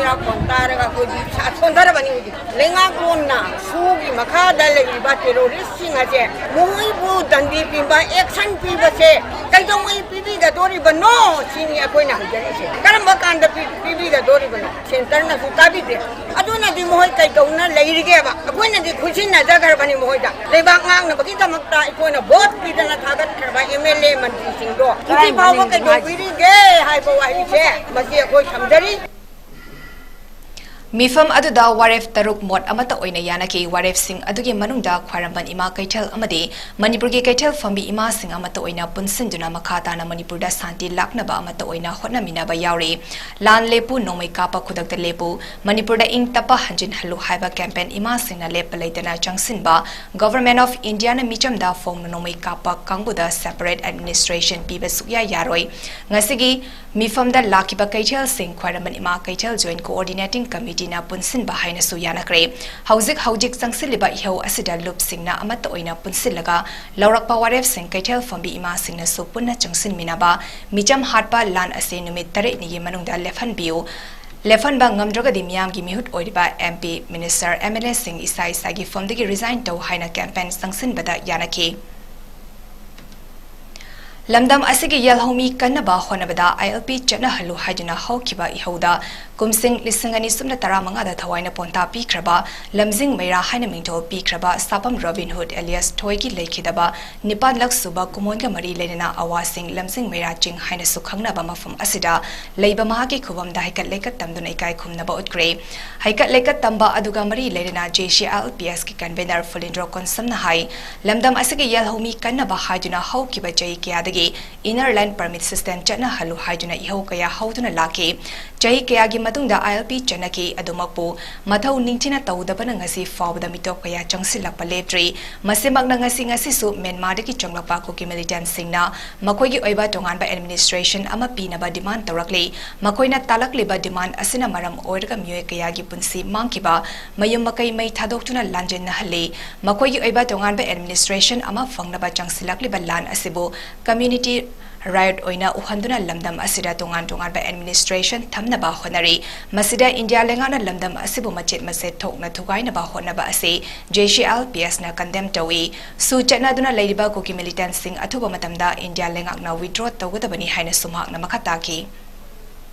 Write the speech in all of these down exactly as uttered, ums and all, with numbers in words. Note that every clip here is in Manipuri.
ꯏꯔꯥꯛ ꯐꯪ ꯇꯥꯔꯒ ꯑꯩꯈꯣꯏꯗꯤ ꯏꯁꯥ ꯁꯣꯟꯊꯔꯕꯅꯤ ꯍꯧꯖꯤꯛ꯫ ꯂꯩꯉꯥꯛꯂꯣꯟꯅ ꯁꯨꯒꯤ ꯃꯈꯥꯗ ꯂꯩꯔꯤꯕ ꯇꯦꯔꯣꯔꯤꯁꯁꯤꯡ ꯑꯁꯦ ꯃꯈꯣꯏꯕꯨ ꯗꯟꯗꯤ ꯄꯤꯕ, ꯑꯦꯛꯁꯟ ꯄꯤꯕꯁꯦ ꯀꯩꯗꯧꯉꯩ ꯄꯤꯕꯤꯒꯗꯣꯔꯤꯕꯅꯣ ꯁꯤꯅꯤ ꯑꯩꯈꯣꯏꯅ ꯍꯪꯖꯔꯤꯁꯦ꯫ ꯀꯔꯝꯕ ꯀꯥꯟꯗ ꯄꯤ-, ꯄꯤꯕꯤꯒꯗꯣꯔꯤꯕꯅꯣ? ꯁꯦꯟꯇꯔꯅꯁꯨ ꯇꯥꯕꯤꯗꯦ꯫ ꯑꯗꯨꯅꯗꯤ ꯃꯈꯣꯏ ꯀꯩꯗꯧꯅ ꯂꯩꯔꯤꯒꯦꯕ? ꯑꯩꯈꯣꯏꯅꯗꯤ ꯈꯨꯠꯁꯤꯟꯅꯖꯈ꯭ꯔꯕꯅꯤ ꯃꯈꯣꯏꯗ꯫ ꯂꯩꯕꯥꯛ ꯉꯥꯛꯅꯕꯒꯤꯗꯃꯛꯇ ꯑꯩꯈꯣꯏꯅ ꯚꯣꯠ ꯄꯤꯗꯅ ꯊꯥꯒꯠꯈ꯭ꯔꯕ ꯑꯦꯝ ꯑꯦꯜ ꯑꯦ ꯃꯟꯇ꯭ꯔꯤꯁꯤꯡꯗꯣ ꯍꯧꯖꯤꯛ ꯐꯥꯎꯕ ꯀꯩꯗꯧꯕꯤꯔꯤꯒꯦ ꯍꯥꯏꯕ ꯋꯥꯍꯩꯁꯦ ꯃꯁꯤ ꯑꯩꯈꯣꯏ ꯊꯝꯖꯔꯤ꯫ ꯃꯤꯐꯝ ꯑꯗꯨꯗ ꯋꯥꯔꯦꯞ ꯇꯔꯨꯛ ꯃꯣꯠ ꯑꯃꯠꯇ ꯑꯣꯏꯅ ꯌꯥꯅꯈꯤ꯫ ꯋꯥꯔꯦꯞꯁꯤꯡ ꯑꯗꯨꯒꯤ ꯃꯅꯨꯡꯗ ꯈ꯭ꯋꯥꯏꯔꯝꯕꯟ ꯏꯃꯥ ꯀꯩꯊꯦꯜ ꯑꯃꯗꯤ ꯃꯅꯤꯄꯨꯔꯒꯤ ꯀꯩꯊꯦꯜ ꯐꯝꯕꯤ ꯏꯃꯥꯁꯤꯡ ꯑꯃꯠꯇ ꯑꯣꯏꯅ ꯄꯨꯟꯁꯤꯟꯗꯨꯅ ꯃꯈꯥ ꯇꯥꯅ ꯃꯅꯤꯄꯨꯔꯗ ꯁꯥꯟꯇꯤ ꯂꯥꯛꯅꯕ ꯑꯃꯠꯇ ꯑꯣꯏꯅ ꯍꯣꯠꯅꯃꯤꯟꯅꯕ ꯌꯥꯎꯔꯤ꯫ "ꯂꯥꯟ ꯂꯦꯞꯄꯨ, ꯅꯣꯡꯃꯩ ꯀꯥꯞꯄ ꯈꯨꯗꯛꯇ ꯂꯦꯞꯄꯨ, ꯃꯅꯤꯄꯨꯔꯗ ꯏꯪ ꯇꯞꯄ ꯍꯟꯖꯤꯟꯍꯜꯂꯨ" ꯍꯥꯏꯕ ꯀꯦꯝꯄꯦꯟ ꯏꯃꯥꯁꯤꯡꯅ ꯂꯦꯞꯄ ꯂꯩꯇꯅ ꯆꯪꯁꯤꯟꯕ, Government of Indiaꯅ ꯃꯤꯆꯝꯗ ꯐꯣꯡꯅ ꯅꯣꯡꯃꯩ ꯀꯥꯞꯄ ꯀꯥꯡꯕꯨꯗ separate administration ꯄꯤꯕ ꯁꯨꯛꯌꯥ ꯌꯥꯔꯣꯏ꯫ ꯉꯁꯤꯒꯤ ꯃꯤꯐꯝꯗ ꯂꯥꯛꯈꯤꯕ ꯀꯩꯊꯦꯜꯁꯤꯡ, ꯈ꯭ꯋꯥꯏꯔꯝꯕꯟ ꯏꯃꯥ ꯀꯩꯊꯦꯜ Joint Coordinating Committeeꯅ ꯄꯨꯟꯁꯤꯟꯕ ꯍꯥꯏꯅꯁꯨ ꯌꯥꯅꯈ꯭ꯔꯦ꯫ ꯍꯧꯖꯤꯛ ꯍꯧꯖꯤꯛ ꯆꯪꯁꯤꯜꯂꯤꯕ ꯏꯍꯧ ꯑꯁꯤꯗ ꯂꯨꯞꯁꯤꯡꯅ ꯑꯃꯠꯇ ꯑꯣꯏꯅ ꯄꯨꯟꯁꯤꯜꯂꯒ ꯂꯧꯔꯛꯄ ꯋꯥꯔꯦꯞꯁꯤꯡ ꯀꯩꯊꯦꯜ ꯐꯝꯕꯤ ꯏꯃꯥꯁꯤꯡꯅꯁꯨ ꯄꯨꯟꯅ ꯆꯪꯁꯤꯟꯃꯤꯟꯅꯕ, ꯃꯤꯆꯝ ꯍꯥꯠꯄ ꯂꯥꯟ ꯑꯁꯤ ꯅꯨꯃꯤꯠ ꯇꯔꯦꯠꯅꯤꯒꯤ ꯃꯅꯨꯡꯗ ꯂꯦꯞꯍꯟꯕꯤꯌꯨ꯫ ꯂꯦꯞꯍꯟꯕ ꯉꯝꯗ꯭ꯔꯒꯗꯤ ꯃꯤꯌꯥꯝꯒꯤ ꯃꯤꯍꯨꯠ ꯑꯣꯏꯔꯤꯕ M P, Minister, M L Aꯁꯤꯡ ꯏꯁꯥ ꯏꯁꯥꯒꯤ ꯐꯝꯗꯒꯤ resign ꯇꯧ ꯍꯥꯏꯅ ꯀꯦꯝꯄꯦꯟ ꯆꯪꯁꯤꯟꯕꯗ ꯌꯥꯅꯈꯤ꯫ ꯂꯝꯗꯝ ꯑꯁꯤꯒꯤ ꯌꯦꯜꯍꯧꯃꯤ ꯀꯟꯅꯕ ꯍꯣꯠꯅꯕꯗ I L P ꯆꯠꯅꯍꯜꯂꯨ ꯍꯥꯏꯗꯨꯅ ꯍꯧꯈꯤꯕ ꯏꯍꯧꯗ ꯀꯨꯝꯁꯤꯡ ꯂꯤꯁꯤꯡ ꯑꯅꯤ ꯁꯨꯞꯅ ꯇꯔꯥꯃꯉꯥꯗ ꯊꯋꯥꯏꯅ ꯄꯣꯟꯊꯥ ꯄꯤꯈ꯭ꯔꯕ, ꯂꯝꯖꯤꯡ ꯃꯩꯔꯥ ꯍꯥꯏꯅ ꯃꯤꯡꯊꯣꯜ ꯄꯤꯈ꯭ꯔꯕ ꯁꯥꯄꯝ ꯔꯣꯕꯤꯟ ꯍꯨꯗ alias ꯊꯣꯏꯒꯤ ꯂꯩꯈꯤꯗꯕ ꯅꯤꯄꯥꯟꯂꯛ ꯁꯨꯕ ꯀꯨꯃꯣꯟꯒ ꯃꯔꯤ ꯂꯩꯅꯅ ꯑꯋꯥꯁꯤꯡ ꯂꯝꯖꯤꯡ ꯃꯩꯔꯥ ꯆꯤꯡ ꯍꯥꯏꯅꯁꯨ ꯈꯪꯅꯕ ꯃꯐꯝ ꯑꯁꯤꯗ ꯂꯩꯕ ꯃꯍꯥꯛꯀꯤ ꯈꯨꯕꯝꯗ ꯍꯩꯀꯠ ꯂꯩꯀꯠ ꯇꯝꯗꯨꯅ ꯏꯀꯥꯏ ꯈꯨꯝꯅꯕ ꯎꯠꯈ꯭ꯔꯦ꯫ ꯍꯩꯀꯠ ꯂꯩꯀꯠ ꯇꯝꯕ ꯑꯗꯨꯒ ꯃꯔꯤ ꯂꯩꯅꯅ J C I L P Sꯀꯤ convener ꯐꯨꯂꯤꯟꯗ꯭ꯔꯣ ꯀꯣꯟꯁꯝꯅ ꯍꯥꯏ, ꯂꯝꯗꯝ ꯑꯁꯤꯒꯤ ꯌꯦꯜꯍꯧꯃꯤ ꯀꯟꯅꯕ ꯍꯥꯏꯗꯨꯅ ꯍꯧꯈꯤꯕ ꯆꯍꯤ ꯀꯌꯥꯗꯒꯤ Inner Line Permit System ꯆꯠꯅꯍꯜꯂꯨ ꯍꯥꯏꯗꯨꯅ ꯏꯍꯧ ꯀꯌꯥ ꯍꯧꯗꯨꯅ ꯂꯥꯛꯈꯤ꯫ ꯆꯍꯤ ꯀꯌꯥꯒꯤ ꯃꯇꯨꯡꯗ I L P ꯆꯠꯅꯈꯤ, ꯑꯗꯨꯃꯛꯄꯨ ꯃꯊꯧ ꯅꯤꯡꯊꯤꯅ ꯇꯧꯗꯕꯅ ꯉꯁꯤ ꯐꯥꯎꯕꯗ ꯃꯤꯇꯣꯞ ꯀꯌꯥ ꯆꯪꯁꯤꯜꯂꯛꯄ ꯂꯦꯞꯇ꯭ꯔꯤ꯫ ꯃꯁꯤꯃꯛꯅ ꯉꯁꯤ, ꯉꯁꯤꯁꯨ ꯃ꯭ꯌꯥꯟꯃꯥꯔꯗꯒꯤ ꯆꯪꯂꯛꯄ ꯀꯨꯀꯤ militantꯁꯤꯡꯅ ꯃꯈꯣꯏꯒꯤ ꯑꯣꯏꯕ ꯇꯣꯉꯥꯟꯕ administration ꯑꯃ ꯄꯤꯅꯕ demand ꯇꯧꯔꯛꯂꯤ꯫ ꯃꯈꯣꯏꯅ ꯇꯥꯂꯛꯂꯤꯕ demand ꯑꯁꯤꯅ ꯃꯔꯝ ꯑꯣꯏꯔꯒ ꯃꯤꯑꯣꯏ ꯀꯌꯥꯒꯤ ꯄꯨꯟꯁꯤ ꯃꯥꯡꯈꯤꯕ, ꯃꯌꯨꯝ ꯃꯀꯩ ꯃꯩ ꯊꯥꯗꯣꯛꯇꯨꯅ ꯂꯥꯟꯖꯦꯟꯅꯍꯜꯂꯤ꯫ ꯃꯈꯣꯏꯒꯤ ꯑꯣꯏꯕ ꯇꯣꯉꯥꯟꯕ administration ꯑꯃ ꯐꯪꯅꯕ ꯆꯪꯁꯤꯜꯂꯛꯂꯤꯕ ꯂꯥꯟ ꯑꯁꯤꯕꯨ community riot ꯑꯣꯏꯅ ꯎꯍꯟꯗꯨꯅ ꯂꯝꯗꯝ ꯑꯁꯤꯗ ꯇꯣꯉꯥꯟ ꯇꯣꯉꯥꯟꯕ administration ꯊꯝꯅꯕ ꯍꯣꯠꯅꯔꯤ꯫ ꯃꯁꯤꯗ ꯏꯟꯗꯤꯌꯥ ꯂꯩꯉꯥꯛꯅ ꯂꯝꯗꯝ ꯑꯁꯤꯕꯨ ꯃꯆꯦꯠ ꯃꯆꯦꯠ ꯊꯣꯛꯅ ꯊꯨꯒꯥꯏꯅꯕ ꯍꯣꯠꯅꯕ ꯑꯁꯤ J C L P S ꯅ condemn ꯇꯧꯏ꯫ ꯁꯨ ꯆꯠꯅꯗꯨꯅ ꯂꯩꯔꯤꯕ ꯀꯨꯀꯤ militantꯁꯤꯡ ꯑꯊꯨꯕ ꯃꯇꯝꯗ ꯏꯟꯗꯤꯌꯥ ꯂꯩꯉꯥꯛꯅ withdraw ꯇꯧꯒꯗꯕꯅꯤ ꯍꯥꯏꯅꯁꯨ ꯃꯍꯥꯛꯅ ꯃꯈꯥ ꯇꯥꯈꯤ꯫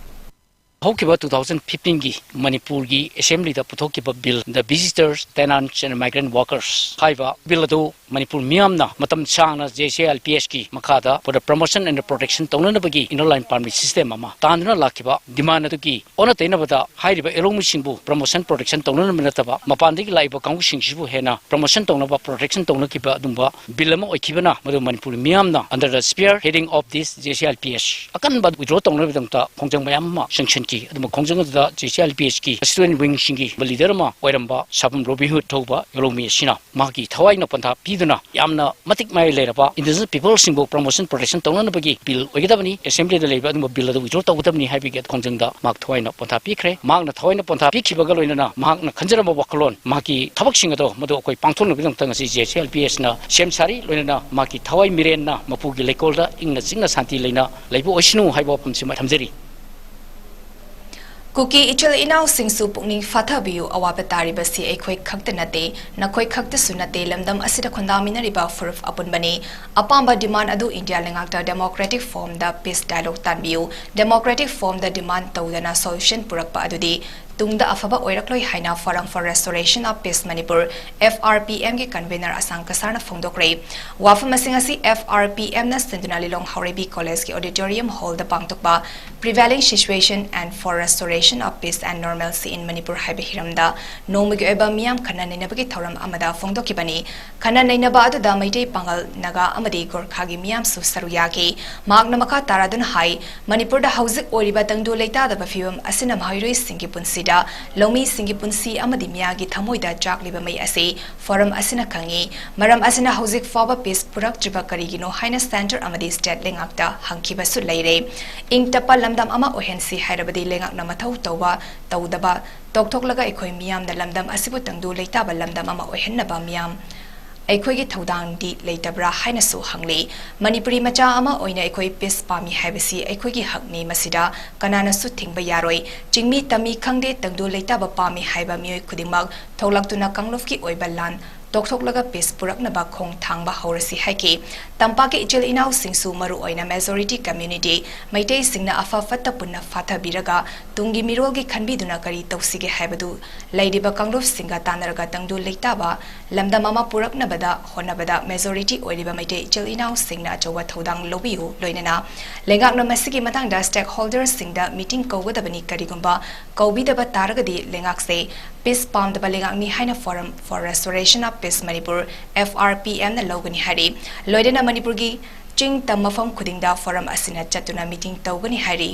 ꯍꯧꯈꯤꯕ two thousand fifteenꯒꯤ ꯃꯅꯤꯄꯨꯔꯒꯤ assemblyꯗ ꯄꯨꯊꯣꯛꯈꯤꯕ bill, the Visitors, Tenants and Migrant Workers ꯍꯥꯏꯕ bill ꯑꯗꯨ ꯃꯅꯤꯄꯨꯔ ꯃꯤꯌꯥꯝꯅ ꯃꯇꯝ ꯁꯥꯡꯅ J C L P Sꯀꯤ ꯃꯈꯥꯗ for the promotion and protection ꯇꯧꯅꯅꯕꯒꯤ inner line permit system ꯑꯃ ꯇꯥꯟꯗꯨꯅ ꯂꯥꯛꯈꯤꯕ demand ꯑꯗꯨꯒꯤ ꯑꯣꯟꯅ ꯇꯩꯅꯕꯗ ꯍꯥꯏꯔꯤꯕ ꯌꯦꯜꯍꯧꯃꯤꯁꯤꯡꯕꯨ promotion protection ꯇꯧꯅꯅꯕ ꯅꯠꯇꯕ ꯃꯄꯥꯟꯗꯒꯤ ꯂꯥꯛꯏꯕ ꯀꯥꯡꯕꯨꯁꯤꯡꯁꯤꯕꯨ ꯍꯦꯟꯅ promotion ꯇꯧꯅꯕ protection ꯇꯧꯅꯈꯤꯕ ꯑꯗꯨꯝꯕ bill ꯑꯃ ꯑꯣꯏꯈꯤꯕꯅ ꯃꯗꯨ ꯃꯅꯤꯄꯨꯔ ꯃꯤꯌꯥꯝꯅ under the spear heading of this J C L P S ꯑꯀꯟꯕ withdraw ꯇꯧꯅꯕꯒꯤꯗꯃꯛꯇ ꯈꯣꯡꯖꯪ ꯃꯌꯥꯝ ꯑꯃ ꯆꯪꯁꯤꯟꯈꯤ꯫ ꯑꯗꯨꯕꯨ ꯈꯣꯡꯖꯪ ꯑꯗꯨꯗ J C L P Sꯀꯤ student wingꯁꯤꯡꯒꯤ leader ꯑꯃ ꯑꯣꯏꯔꯝꯕ ꯁꯥꯕꯝ ꯔꯣꯕꯤꯟꯍꯨꯗ ꯊꯧꯕ ꯌꯦꯜꯍꯧꯃꯤ ꯑꯁꯤꯅ ꯃꯍꯥꯛꯀꯤ ꯊꯋꯥꯏꯅ ꯄꯟꯊꯥ ꯄꯤꯗꯨꯅ ꯌꯥꯝꯅ ꯃꯇꯤꯛ ꯃꯌꯥꯏ ꯂꯩꯔꯕ indigenous peopleꯁꯤꯡꯕꯨ promotion protection ꯇꯧꯅꯅꯕꯒꯤ bill ꯑꯣꯏꯒꯗꯕꯅꯤ, assemblyꯗ ꯂꯩꯕ ꯑꯗꯨꯝꯕ bill ꯑꯗꯨ withdraw ꯇꯧꯒꯗꯕꯅꯤ ꯍꯥꯏꯕꯒꯤ ꯈꯣꯡꯖꯪꯗ ꯃꯍꯥꯛ ꯊꯋꯥꯏꯅ ꯄꯟꯊꯥ ꯄꯤꯈ꯭ꯔꯦ꯫ ꯃꯍꯥꯛꯅ ꯊꯋꯥꯏꯅ ꯄꯟꯊꯥ ꯄꯤꯈꯤꯕꯒ ꯂꯣꯏꯅꯅ ꯃꯍꯥꯛꯅ ꯈꯟꯖꯔꯝꯕ ꯋꯥꯈꯜꯂꯣꯟ, ꯃꯍꯥꯛꯀꯤ ꯊꯕꯛꯁꯤꯡ ꯑꯗꯣ ꯃꯗꯨ ꯑꯩꯈꯣꯏ ꯄꯥꯡꯊꯣꯛꯅꯕꯒꯤꯗꯃꯛꯇ ꯉꯁꯤ J C L P Sꯅ ꯁꯦꯝ ꯁꯥꯔꯤ꯫ ꯂꯣꯏꯅꯅ ꯃꯍꯥꯛꯀꯤ ꯊꯋꯥꯏ ꯃꯤꯔꯦꯟꯅ ꯃꯄꯨꯒꯤ ꯂꯩꯀꯣꯜꯗ ꯏꯪꯅ ꯆꯤꯛꯅ ꯁꯥꯟꯇꯤ ꯂꯩꯅ ꯂꯩꯕ ꯑꯣꯏꯁꯅꯨ ꯍꯥꯏꯕ ꯋꯥꯐꯝꯁꯤꯃ ꯊꯝꯖꯔꯤ꯫ ꯀꯨꯀꯤ ꯏꯆꯤꯜ ꯏꯅꯥꯎꯁꯤꯡꯁꯨ ꯄꯨꯛꯅꯤꯡ ꯐꯥꯊꯕꯤꯌꯨ, ꯑꯋꯥꯕ ꯇꯥꯔꯤꯕꯁꯤ ꯑꯩꯈꯣꯏ ꯈꯛꯇ ꯅꯠꯇꯦ, ꯅꯈꯣꯏ ꯈꯛꯇꯁꯨ ꯅꯠꯇꯦ, ꯂꯝꯗꯝ ꯑꯁꯤꯗ ꯈꯨꯟꯗꯥꯃꯤꯟꯅꯔꯤꯕ ꯐꯨꯔꯨꯞ ꯑꯄꯨꯟꯕꯅꯤ꯫ ꯑꯄꯥꯝꯕ demand ꯑꯗꯨ ꯏꯟꯗꯤꯌꯥ ꯂꯩꯉꯥꯛꯇ democratic formꯗ peace dialogue ꯇꯥꯟꯕꯤꯌꯨ꯫ Democratic formꯗ demand ꯇꯧꯗꯅ solution ꯄꯨꯔꯛꯄ ꯑꯗꯨꯗꯤ ꯇꯨꯡꯗ ꯑꯐꯕ ꯑꯣꯏꯔꯛꯂꯣꯏ ꯍꯥꯏꯅ Forum for Restoration of Peace Manipur, F R P Mꯒꯤ convener ꯑꯁꯥꯡ ꯀꯁꯥꯔꯅ ꯐꯣꯡꯗꯣꯛꯈ꯭ꯔꯦ꯫ ꯋꯥꯐꯝ ꯑꯁꯤꯡ ꯑꯁꯤ F R P Mꯅ ꯁꯤꯟꯗꯨꯅ ꯂꯤꯂꯣꯡ ꯍꯥꯎꯔꯩꯕꯤ ꯀꯣꯂꯦꯖꯀꯤ auditorium hallꯗ ꯄꯥꯡꯊꯣꯛꯄ Prevailing Situation and for Restoration of Peace and Normalcy in Manipur ꯍꯥꯏꯕ ꯍꯤꯔꯝꯗ ꯅꯣꯡꯃꯒꯤ ꯑꯣꯏꯕ ꯃꯤꯌꯥꯝ ꯈꯟꯅ ꯅꯩꯅꯕꯒꯤ ꯊꯧꯔꯝ ꯑꯃꯗ ꯐꯣꯡꯗꯣꯛꯈꯤꯕꯅꯤ꯫ ꯈꯟꯅ ꯅꯩꯅꯕ ꯑꯗꯨꯗ ꯃꯩꯇꯩ, ꯄꯥꯉꯜ, ꯅꯥꯒꯥ ꯑꯃꯗꯤ ꯒꯣꯔꯈꯥꯒꯤ ꯃꯤꯌꯥꯝꯁꯨ ꯁꯔꯨꯛ ꯌꯥꯈꯤ꯫ ꯃꯍꯥꯛꯅ ꯃꯈꯥ ꯇꯥꯔꯗꯨꯅ ꯍꯥꯏ, ꯃꯅꯤꯄꯨꯔꯗ ꯍꯧꯖꯤꯛ ꯑꯣꯏꯔꯤꯕ ꯇꯪꯗꯨ ꯂꯩꯇꯥꯗꯕ ꯐꯤꯕꯝ ꯑꯁꯤꯅ ꯃꯍꯩꯔꯣꯏꯁꯤꯡꯒꯤ ꯄꯨꯟꯁꯤꯗ, ꯂꯧꯃꯤꯁꯤꯡꯒꯤ ꯄꯨꯟꯁꯤ ꯑꯃꯗꯤ ꯃꯤꯌꯥꯝꯒꯤ ꯊꯃꯣꯏꯗ ꯆꯥꯛꯂꯤꯕ ꯃꯩ ꯑꯁꯤ Forum ꯑꯁꯤꯅ ꯈꯪꯏ꯫ ꯃꯔꯝ ꯑꯁꯤꯅ ꯍꯧꯖꯤꯛ ꯐꯥꯎꯕ peace ꯄꯨꯔꯛꯇ꯭ꯔꯤꯕ ꯀꯔꯤꯒꯤꯅꯣ ꯍꯥꯏꯅ centre ꯑꯃꯗꯤ state ꯂꯩꯉꯥꯛꯇ ꯍꯪꯈꯤꯕꯁꯨ ꯂꯩꯔꯦ꯫ ꯏꯪ ꯇꯞꯄ ꯂꯝꯗꯝ ꯑꯃ ꯑꯣꯏꯍꯟꯁꯤ ꯍꯥꯏꯔꯕꯗꯤ ꯂꯩꯉꯥꯛꯅ ꯃꯊꯧ ꯇꯧꯕ ꯇꯧꯗꯕ ꯇꯣꯛꯊꯣꯛꯂꯒ ꯑꯩꯈꯣꯏ ꯃꯤꯌꯥꯝꯅ ꯂꯝꯗꯝ ꯑꯁꯤꯕꯨ ꯇꯪꯗꯨ ꯂꯩꯇꯥꯕ ꯂꯝꯗꯝ ꯑꯃ ꯑꯣꯏꯍꯟꯅꯕ ꯃꯤꯌꯥꯝ ꯑꯩꯈꯣꯏꯒꯤ ꯊꯧꯗꯥꯡꯗꯤ ꯂꯩꯇꯕ꯭ꯔꯥ ꯍꯥꯏꯅꯁꯨ ꯍꯪꯂꯤ꯫ ꯃꯅꯤꯄꯨꯔꯤ ꯃꯆꯥ ꯑꯃ ꯑꯣꯏꯅ ꯑꯩꯈꯣꯏ ꯄꯤꯁ ꯄꯥꯝꯃꯤ ꯍꯥꯏꯕꯁꯤ ꯑꯩꯈꯣꯏꯒꯤ ꯍꯛꯅꯤ, ꯃꯁꯤꯗ ꯀꯅꯥꯅꯁꯨ ꯊꯤꯡꯕ ꯌꯥꯔꯣꯏ꯫ ꯆꯤꯡꯃꯤ ꯇꯝꯃꯤ ꯈꯪꯗꯦ, ꯇꯪꯗꯨ ꯂꯩꯇꯥꯕ ꯄꯥꯝꯃꯤ ꯍꯥꯏꯕ ꯃꯤꯑꯣꯏ ꯈꯨꯗꯤꯡꯃꯛ ꯊꯣꯛꯂꯛꯇꯨꯅ ꯀꯥꯡꯂꯨꯞꯀꯤ ꯑꯣꯏꯕ ꯂꯥꯟ ꯇꯣꯛꯊꯣꯛꯂꯒ ꯄꯤꯁ ꯄꯨꯔꯛꯅꯕ ꯈꯣꯡ ꯊꯥꯡꯕ ꯍꯧꯔꯁꯤ ꯍꯥꯏꯈꯤ꯫ ꯇꯝꯄꯥꯛꯀꯤ ꯏꯆꯤꯜ ꯏꯅꯥꯎꯁꯤꯡꯁꯨ, ꯃꯔꯨ ꯑꯣꯏꯅ ꯃꯦꯖꯣꯔꯤꯇꯤ ꯀꯝꯃ꯭ꯌꯨꯅꯤꯇꯤ ꯃꯩꯇꯩꯁꯤꯡꯅ ꯑꯐ ꯐꯠꯇ ꯄꯨꯟꯅ ꯐꯥꯊꯕꯤꯔꯒ ꯇꯨꯡꯒꯤ ꯃꯤꯔꯣꯜꯒꯤ ꯈꯟꯕꯤꯗꯨꯅ ꯀꯔꯤ ꯇꯧꯁꯤꯒꯦ ꯍꯥꯏꯕꯗꯨ ꯂꯩꯔꯤꯕ ꯀꯥꯡꯂꯨꯞꯁꯤꯡꯒ ꯇꯥꯟꯅꯔꯒ ꯇꯪꯗꯨ ꯂꯩꯇꯥꯕ ꯂꯝꯗꯝ ꯑꯃ ꯄꯨꯔꯛꯅꯕꯗ ꯍꯣꯠꯅꯕꯗ ꯃꯦꯖꯣꯔꯤꯇꯤ ꯑꯣꯏꯔꯤꯕ ꯃꯩꯇꯩ ꯏꯆꯤꯜ ꯏꯅꯥꯎꯁꯤꯡꯅ ꯑꯆꯧꯕ ꯊꯧꯗꯥꯡ ꯂꯧꯕꯤꯌꯨ꯫ ꯂꯣꯏꯅꯅ ꯂꯩꯉꯥꯛꯅ ꯃꯁꯤꯒꯤ ꯃꯇꯥꯡꯗ ꯁ꯭ꯇꯦꯛꯍꯣꯜꯗꯔꯁꯤꯡꯗ ꯃꯤꯇꯤꯡ ꯀꯧꯒꯗꯕꯅꯤ꯫ ꯀꯔꯤꯒꯨꯝꯕ ꯀꯧꯕꯤꯗꯕ ꯇꯥꯔꯒꯗꯤ ꯂꯩꯉꯥꯛꯁꯦ ꯄꯤꯁ ꯄꯥꯝꯗꯕ ꯂꯩꯉꯥꯛꯅꯤ ꯍꯥꯏꯅ Forum for Restoration of Peace Manipur, F R P M ꯅ ꯂꯧꯒꯅꯤ ꯍꯥꯏꯔꯤ꯫ ꯂꯣꯏꯅꯅ ꯃꯅꯤꯄꯨꯔꯒꯤ ꯆꯤꯡ ꯇꯝ ꯃꯐꯝ ꯈꯨꯗꯤꯡꯗ ꯐꯣꯔꯝ ꯑꯁꯤꯅ ꯆꯠꯇꯨꯅ ꯃꯤꯇꯤꯡ ꯇꯧꯒꯅꯤ ꯍꯥꯏꯔꯤ꯫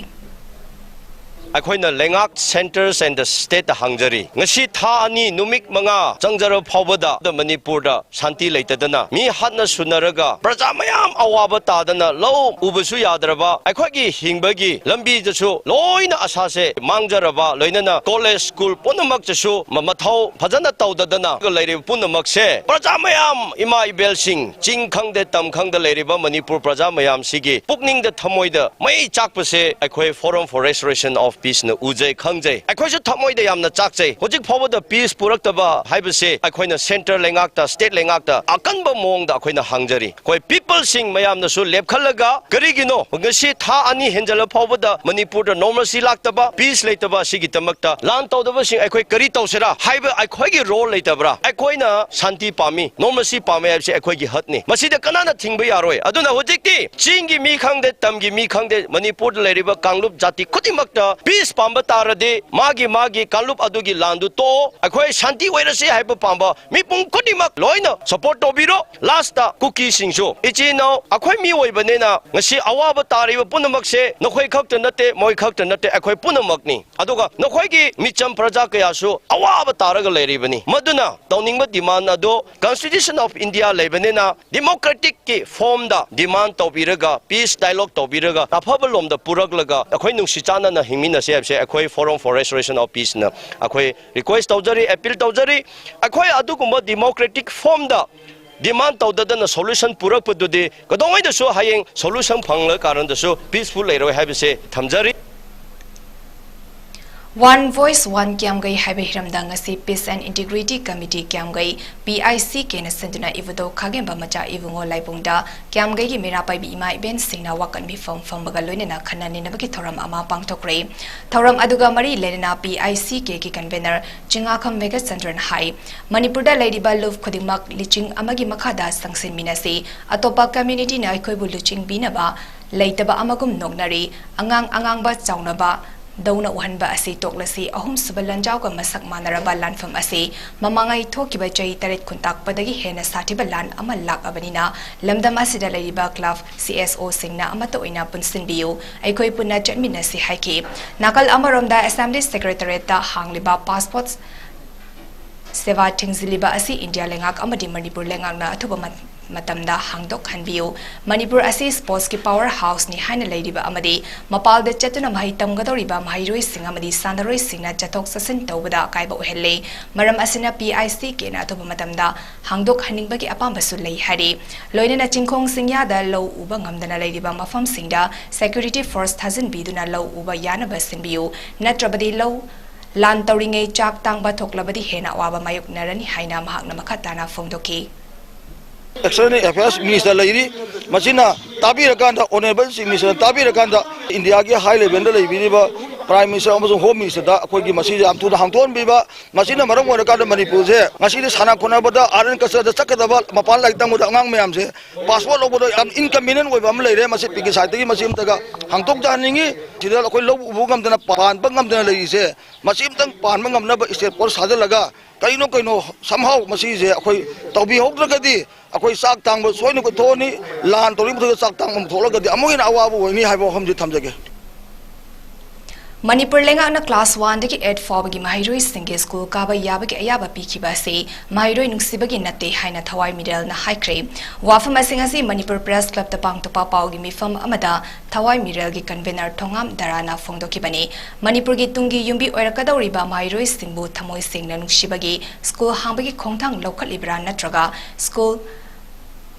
ꯑꯩꯈꯣꯏꯅ ꯂꯩꯉꯥꯛ, centres and the stateꯇ ꯍꯪꯖꯔꯤ, ꯉꯁꯤ ꯊꯥ ꯑꯅꯤ, ꯅꯨꯃꯤꯠ ꯃꯉꯥ ꯆꯪꯖꯔꯕ ꯐꯥꯎꯕꯗ ꯃꯅꯤꯄꯨꯔꯗ ꯁꯥꯟꯇꯤ ꯂꯩꯇꯗꯅ ꯃꯤ ꯍꯥꯠꯅ ꯁꯨꯅꯔꯒ ꯄ꯭ꯔꯖꯥ ꯃꯌꯥꯝ ꯑꯋꯥꯕ ꯇꯥꯗꯅ ꯂꯧ ꯎꯕꯁꯨ ꯌꯥꯗ꯭ꯔꯕ, ꯑꯩꯈꯣꯏꯒꯤ ꯍꯤꯡꯕꯒꯤ ꯂꯝꯕꯤꯗꯁꯨ ꯂꯣꯏꯅ ꯑꯁꯥꯁꯦ ꯃꯥꯡꯖꯔꯕ, ꯂꯣꯏꯅꯅ ꯀꯣꯂꯦꯖ, ꯁ꯭ꯀꯨꯜ ꯄꯨꯝꯅꯃꯛꯇꯁꯨ ꯃ-, ꯃꯊꯧ ꯐꯖꯅ ꯇꯧꯗꯗꯅ ꯂꯩꯔꯤꯕ ꯄꯨꯝꯅꯃꯛꯁꯦ, ꯄ꯭ꯔꯖꯥ ꯃꯌꯥꯝ, ꯏꯃꯥ ꯏꯕꯦꯜꯁꯤꯡ, ꯆꯤꯡ ꯈꯪꯗꯦ ꯇꯝ ꯈꯪꯗ ꯂꯩꯔꯤꯕ ꯃꯅꯤꯄꯨꯔ ꯄ꯭ꯔꯖꯥ ꯃꯌꯥꯝꯁꯤꯒꯤ ꯄꯨꯛꯅꯤꯡꯗ, ꯊꯃꯣꯏꯗ ꯃꯩ ꯆꯥꯛꯄꯁꯦ ꯑꯩꯈꯣꯏ Forum for Restoration of Peaceꯅ ꯎꯖꯩ, ꯈꯪꯖꯩ꯫ ꯑꯩꯈꯣꯏꯁꯨ ꯊꯃꯣꯏꯗ ꯌꯥꯝꯅ ꯆꯥꯛꯆꯩ꯫ ꯍꯧꯖꯤꯛ ꯐꯥꯎꯕꯗ ꯄꯤꯁ ꯄꯨꯔꯛꯇꯕ ꯍꯥꯏꯕꯁꯦ ꯑꯩꯈꯣꯏꯅ centre ꯂꯩꯉꯥꯛꯇ, state ꯂꯩꯉꯥꯛꯇ ꯑꯀꯟꯕ ꯃꯑꯣꯡꯗ ꯑꯩꯈꯣꯏꯅ ꯍꯪꯖꯔꯤ꯫ ꯑꯩꯈꯣꯏ peopleꯁꯤꯡ ꯃꯌꯥꯝꯅꯁꯨ ꯂꯦꯞꯈꯠꯂꯒ, ꯀꯔꯤꯒꯤꯅꯣ ꯉꯁꯤ ꯊꯥ ꯑꯅꯤ ꯍꯦꯟꯖꯜꯂ ꯐꯥꯎꯕꯗ ꯃꯅꯤꯄꯨꯔꯗ normalcy ꯂꯥꯛꯇꯕ, ꯄꯤꯁ ꯂꯩꯇꯕ, ꯑꯁꯤꯒꯤꯗꯃꯛꯇ ꯂꯥꯟ ꯇꯧꯗꯕꯁꯤꯡ ꯑꯩꯈꯣꯏ ꯀꯔꯤ ꯇꯧꯁꯤꯔꯥ ꯍꯥꯏꯕ ꯑꯩꯈꯣꯏꯒꯤ role ꯂꯩꯇꯕ꯭ꯔꯥ? ꯑꯩꯈꯣꯏꯅ ꯁꯥꯟꯇꯤ ꯄꯥꯝꯃꯤ, normalcy ꯄꯥꯝꯃꯤ ꯍꯥꯏꯕꯁꯤ ꯑꯩꯈꯣꯏꯒꯤ ꯍꯛꯅꯤ꯫ ꯃꯁꯤꯗ ꯀꯅꯥꯅ ꯊꯤꯡꯕ ꯌꯥꯔꯣꯏ꯫ ꯑꯗꯨꯅ ꯍꯧꯖꯤꯛꯇꯤ ꯆꯤꯡꯒꯤ ꯃꯤ ꯈꯪꯗꯦ, ꯇꯝꯒꯤ ꯃꯤ ꯈꯪꯗꯦ, ꯃꯅꯤꯄꯨꯔꯗ ꯂꯩꯔꯤꯕ ꯀꯥꯡꯂꯨꯞ ꯖꯥꯇꯤ ꯈꯨꯗꯤꯡꯃꯛꯇ ꯄꯤꯁ ꯄꯥꯝꯕ ꯇꯥꯔꯗꯤ ꯃꯥꯒꯤ ꯃꯥꯒꯤ ꯀꯥꯡꯂꯨꯞ ꯑꯗꯨꯒꯤ ꯂꯥꯟꯗꯨ ꯇꯣꯛꯑꯣ꯫ ꯑꯩꯈꯣꯏ ꯁꯥꯟꯇꯤ ꯑꯣꯏꯔꯁꯤ ꯍꯥꯏꯕ ꯄꯥꯝꯕ ꯃꯤꯄꯨꯝ ꯈꯨꯗꯤꯡꯃꯛ ꯂꯣꯏꯅ support ꯇꯧꯕꯤꯔꯣ꯫ Lastꯇ ꯀꯨꯀꯤꯁꯤꯡꯁꯨ, ꯏꯆꯤꯟ ꯏꯅꯥꯎ ꯑꯩꯈꯣꯏ ꯃꯤ ꯑꯣꯏꯕꯅꯤꯅ ꯉꯁꯤ ꯑꯋꯥꯕ ꯇꯥꯔꯤꯕ ꯄꯨꯝꯅꯃꯛꯁꯦ ꯅꯈꯣꯏ ꯈꯛꯇ ꯅꯠꯇꯦ, ꯃꯣꯏ ꯈꯛꯇ ꯅꯠꯇꯦ, ꯑꯩꯈꯣꯏ ꯄꯨꯝꯅꯃꯛꯅꯤ꯫ ꯑꯗꯨꯒ ꯅꯈꯣꯏꯒꯤ ꯃꯤꯆꯝ ꯄ꯭ꯔꯖꯥ ꯀꯌꯥꯁꯨ ꯑꯋꯥꯕ ꯇꯥꯔꯒ ꯂꯩꯔꯤꯕꯅꯤ꯫ ꯃꯗꯨꯅ ꯇꯧꯅꯤꯡꯕ demand ꯑꯗꯨ Constitution of India ꯂꯩꯕꯅꯤꯅ democraticꯀꯤ formꯗ demand ꯇꯧꯕꯤꯔꯒ, peace dialogue ꯇꯧꯕꯤꯔꯒ, ꯑꯐꯕ ꯂꯣꯝꯗ ꯄꯨꯔꯛꯂꯒ ꯑꯩꯈꯣꯏ ꯅꯨꯡꯁꯤ ꯆꯥꯟꯅꯅ ꯍꯤꯡꯃꯤꯟꯅꯁꯦ ꯍꯥꯏꯕꯁꯦ ꯑꯩꯈꯣꯏ Forum for Restoration of Peaceꯅ ꯑꯩꯈꯣꯏ request ꯇꯧꯖꯔꯤ, appeal ꯇꯧꯖꯔꯤ꯫ ꯑꯩꯈꯣꯏ ꯑꯗꯨꯒꯨꯝꯕ democratic formꯗ Demand ꯇꯧꯗꯗꯅ solution ꯄꯨꯔꯛꯄꯗꯨꯗꯤ ꯀꯩꯗꯧꯉꯩꯗꯁꯨ ꯍꯌꯦꯡ solution ꯐꯪꯂ ꯀꯥꯟꯗꯁꯨ peaceful ꯂꯩꯔꯣꯏ ꯍꯥꯏꯕꯁꯦ ꯊꯝꯖꯔꯤ꯫ One Voice One ꯀ꯭ꯌꯥꯝꯒꯩ ꯍꯥꯏꯕ ꯍꯤꯔꯝꯗ ꯉꯁꯤ Peace and Integrity Committee ꯀ꯭ꯌꯥꯝꯒꯩ, P I C Kꯅ ꯁꯤꯟꯗꯨꯅ ꯏꯕꯨꯙꯧ ꯈꯥꯒꯦꯝꯕ ꯃꯆꯥ ꯏꯕꯨꯡꯉꯣ ꯂꯥꯏꯕꯨꯡꯗ ꯀ꯭ꯌꯥꯝꯒꯩꯒꯤ ꯃꯤꯔꯥ ꯄꯥꯏꯕꯤ ꯏꯃꯥ ꯏꯕꯦꯟꯁꯤꯡꯅ ꯋꯥꯀꯠ ꯃꯤꯐꯝ ꯐꯝꯕꯒ ꯂꯣꯏꯅꯅ ꯈꯟꯅ ꯅꯩꯅꯕꯒꯤ ꯊꯧꯔꯝ ꯑꯃ ꯄꯥꯡꯊꯣꯛꯈ꯭ꯔꯦ꯫ ꯊꯧꯔꯝ ꯑꯗꯨꯒ ꯃꯔꯤ ꯂꯩꯅꯅ P I C K ꯒꯤ convener ꯆꯤꯡꯉꯥꯈꯝ ꯃꯦꯘꯆꯟꯗ꯭ꯔꯟ ꯍꯥꯏ, ꯃꯅꯤꯄꯨꯔꯗ ꯂꯩꯔꯤꯕ ꯂꯨꯞ ꯈꯨꯗꯤꯡꯃꯛ ꯂꯤꯆꯤꯡ ꯑꯃꯒꯤ ꯃꯈꯥꯗ ꯆꯪꯁꯤꯟꯃꯤꯟꯅꯁꯤ꯫ ꯑꯇꯣꯞꯄ communityꯅ ꯑꯩꯈꯣꯏꯕꯨ ꯂꯨꯆꯤꯡꯕꯤꯅꯕ ꯂꯩꯇꯕ ꯑꯃꯒꯨꯝ ꯅꯣꯛꯅꯔꯤ꯫ ꯑꯉꯥꯡ ꯑꯉꯥꯡꯕ ꯆꯥꯎꯅꯕ ꯗꯧꯅ ꯎꯍꯟꯕ ꯑꯁꯤ ꯇꯣꯛꯂꯁꯤ꯫ ꯑꯍꯨꯝꯁꯨꯕ ꯂꯟꯖꯥꯎꯒ ꯃꯁꯛ ꯃꯥꯟꯅꯔꯕ ꯂꯥꯟꯐꯝ ꯑꯁꯤ ꯃꯃꯥꯡꯉꯩ ꯊꯣꯛꯈꯤꯕ ꯆꯍꯤ ꯇꯔꯦꯠ ꯈꯨꯟꯇꯥꯛꯄꯗꯒꯤ ꯍꯦꯟꯅ ꯁꯥꯊꯤꯕ ꯂꯥꯟ ꯑꯃ ꯂꯥꯛꯑꯕꯅꯤꯅ ꯂꯝꯗꯝ ꯑꯁꯤꯗ ꯂꯩꯔꯤꯕ club, C S Oꯁꯤꯡꯅ ꯑꯃꯠꯇ ꯑꯣꯏꯅ ꯄꯨꯟꯁꯤꯟꯕꯤꯌꯨ꯫ ꯑꯩꯈꯣꯏ ꯄꯨꯟꯅ ꯆꯠꯃꯤꯟꯅꯁꯤ ꯍꯥꯏꯈꯤ꯫ ꯅꯥꯀꯜ ꯑꯃꯔꯣꯝꯗ Assembly Secretariatꯇ ꯍꯥꯡꯂꯤꯕ passport ꯁꯦꯕꯥ ꯊꯤꯡꯖꯤꯜꯂꯤꯕ ꯑꯁꯤ ꯏꯟꯗꯤꯌꯥ ꯂꯩꯉꯥꯛ ꯑꯃꯗꯤ ꯃꯅꯤꯄꯨꯔ ꯂꯩꯉꯥꯛꯅ ꯑꯊꯨꯕ ꯃ-, ꯃꯇꯝꯗ ꯍꯥꯡꯗꯣꯛꯍꯟꯕꯤꯌꯨ꯫ ꯃꯅꯤꯄꯨꯔ ꯑꯁꯤ sportsꯀꯤ power houseꯅꯤ ꯍꯥꯏꯅ ꯂꯩꯔꯤꯕ ꯑꯃꯗꯤ ꯃꯄꯥꯜꯗ ꯆꯠꯇꯨꯅ ꯃꯍꯩ ꯇꯝꯒꯗꯧꯔꯤꯕ ꯃꯍꯩꯔꯣꯏꯁꯤꯡ ꯑꯃꯗꯤ ꯁꯥꯟꯅꯔꯣꯏꯁꯤꯡꯅ ꯆꯠꯊꯣꯛ ꯆꯠꯁꯤꯟ ꯇꯧꯕꯗ ꯑꯀꯥꯏꯕ ꯑꯣꯏꯍꯜꯂꯦ꯫ ꯃꯔꯝ ꯑꯁꯤꯅ P I C Kꯅ ꯑꯊꯨꯕ ꯃꯇꯝꯗ ꯍꯥꯡꯗꯣꯛꯍꯟꯅꯤꯡꯕꯒꯤ ꯑꯄꯥꯝꯕꯁꯨ ꯂꯩ ꯍꯥꯏꯔꯤ꯫ ꯂꯣꯏꯅꯅ ꯆꯤꯡꯈꯣꯡ ꯆꯤꯡꯌꯥꯗ ꯂꯧ ꯎꯕ ꯉꯝꯗꯅ ꯂꯩꯔꯤꯕ ꯃꯐꯝꯁꯤꯡꯗ security force ꯊꯥꯖꯤꯟꯕꯤꯗꯨꯅ ꯂꯧ ꯎꯕ ꯌꯥꯅꯕ ꯁꯤꯟꯕꯤꯌꯨ, ꯅꯠꯇ꯭ꯔꯕꯗꯤ ꯂꯧ ꯂꯥꯟ ꯇꯧꯔꯤꯉꯩ ꯆꯥꯛ ꯇꯥꯡꯕ ꯊꯣꯛꯂꯕꯗꯤ ꯍꯦꯟꯅ ꯑꯋꯥꯕ ꯃꯥꯌꯣꯛꯅꯔꯅꯤ ꯍꯥꯏꯅ ꯃꯍꯥꯛꯅ ꯃꯈꯥ ꯇꯥꯅ ꯐꯣꯡꯗꯣꯛꯈꯤ꯫ External Affairs Minister ꯂꯩꯔꯤ, ꯃꯁꯤꯅ ꯇꯥꯕꯤꯔꯀꯥꯟꯗ, Honourable Chief Ministerꯅ ꯇꯥꯕꯤꯔꯀꯥꯟꯗ, ꯏꯟꯗꯤꯌꯥꯒꯤ high levelꯗ ꯂꯩꯕꯤꯔꯤꯕ Prime Minister ꯑꯃꯁꯨꯡ Home Ministerꯗ ꯑꯩꯈꯣꯏꯒꯤ ꯃꯁꯤꯁꯦ ꯌꯥꯝ ꯊꯨꯅ ꯍꯥꯡꯗꯣꯛꯍꯟꯕꯤꯕ, ꯃꯁꯤꯅ ꯃꯔꯝ ꯑꯣꯏꯔꯀꯥꯟꯗ ꯃꯅꯤꯄꯨꯔꯁꯦ ꯉꯁꯤꯗꯤ ꯁꯥꯟꯅ ꯈꯣꯠꯅꯕꯗ, art and cultureꯗ ꯆꯠꯀꯗꯕ, ꯃꯄꯥꯟ ꯂꯥꯏꯔꯤꯛ ꯇꯝꯕꯗ ꯑꯉꯥꯡ ꯃꯌꯥꯝꯁꯦ passport ꯂꯧꯕꯗ ꯌꯥꯝ inconvenient ꯑꯣꯏꯕ ꯑꯃ ꯂꯩꯔꯦ꯫ ꯃꯁꯤ ꯄꯤꯛꯀꯤ sideꯇꯒꯤ ꯃꯁꯤ ꯑꯃꯇꯒ ꯍꯥꯡꯗꯣꯛꯆꯍꯟꯅꯤꯡꯉꯤ꯫ ꯁꯤꯗ ꯑꯩꯈꯣꯏ ꯂꯧ ꯎꯕ ꯉꯝꯗꯅ, ꯄꯥꯟꯕ ꯉꯝꯗꯅ ꯂꯩꯔꯤꯁꯦ, ꯃꯁꯤ ꯑꯃꯇꯪ ꯄꯥꯟꯕ ꯉꯝꯅꯕ state force ꯊꯥꯖꯤꯜꯂꯒ ꯀꯩꯅꯣ ꯀꯩꯅꯣ somehow ꯃꯁꯤꯁꯦ ꯑꯩꯈꯣꯏ ꯇꯧꯕꯤꯍꯧꯗ꯭ꯔꯒꯗꯤ ꯑꯩꯈꯣꯏ ꯆꯥꯛ ꯇꯥꯡꯕ ꯁꯣꯏꯅ ꯊꯣꯛꯑꯅꯤ꯫ ꯂꯥꯟ ꯇꯧꯔꯤꯕ ꯃꯊꯛꯇ ꯆꯥꯛ ꯇꯥꯡꯕ ꯑꯃ ꯊꯣꯛꯂꯒꯗꯤ ꯑꯃꯨꯛ ꯍꯦꯟꯅ ꯑꯋꯥꯕ ꯑꯣꯏꯅꯤ ꯍꯥꯏꯕ ꯋꯥꯐꯝꯁꯤ ꯊꯝꯖꯒꯦ꯫ ꯃꯅꯤꯄꯨꯔ ꯂꯩꯉꯥꯛꯅ class one ꯗꯒꯤ eight ꯐꯥꯎꯕꯒꯤ ꯃꯍꯩꯔꯣꯏꯁꯤꯡꯒꯤ ꯁ꯭ꯀꯨꯜ ꯀꯥꯕ ꯌꯥꯕꯒꯤ ꯑꯌꯥꯕ ꯄꯤꯈꯤꯕ ꯑꯁꯤ ꯃꯍꯩꯔꯣꯏ ꯅꯨꯡꯁꯤꯕꯒꯤ ꯅꯠꯇꯦ ꯍꯥꯏꯅ ꯊꯋꯥꯏ ꯃꯤꯔꯦꯜꯅ ꯍꯥꯏꯈ꯭ꯔꯦ꯫ ꯋꯥꯐꯝ ꯑꯁꯤꯡ ꯑꯁꯤ ꯃꯅꯤꯄꯨꯔ ꯄ꯭ꯔꯦꯁ ꯀ꯭ꯂꯕꯇ ꯄꯥꯡꯊꯣꯛꯄ ꯄꯥꯎꯒꯤ ꯃꯤꯐꯝ ꯑꯃꯗ ꯊꯋꯥꯏ ꯃꯤꯔꯦꯜꯒꯤ ꯀꯟꯚꯦꯅꯔ ꯊꯣꯉꯥꯝ ꯗꯔꯥꯅ ꯐꯣꯡꯗꯣꯛꯈꯤꯕꯅꯤ꯫ ꯃꯅꯤꯄꯨꯔꯒꯤ ꯇꯨꯡꯒꯤ ꯌꯨꯝꯕꯤ ꯑꯣꯏꯔꯛꯀꯗꯧꯔꯤꯕ ꯃꯍꯩꯔꯣꯏꯁꯤꯡꯕꯨ ꯊꯃꯣꯏ ꯁꯦꯡꯅ ꯅꯨꯡꯁꯤꯕꯒꯤ ꯁ꯭ꯀꯨꯜ ꯍꯥꯡꯕꯒꯤ ꯈꯣꯡꯊꯥꯡ ꯂꯧꯈꯠꯂꯤꯕ꯭ꯔꯥ ꯅꯠꯇ꯭ꯔꯒ ꯁ꯭ꯀꯨꯜ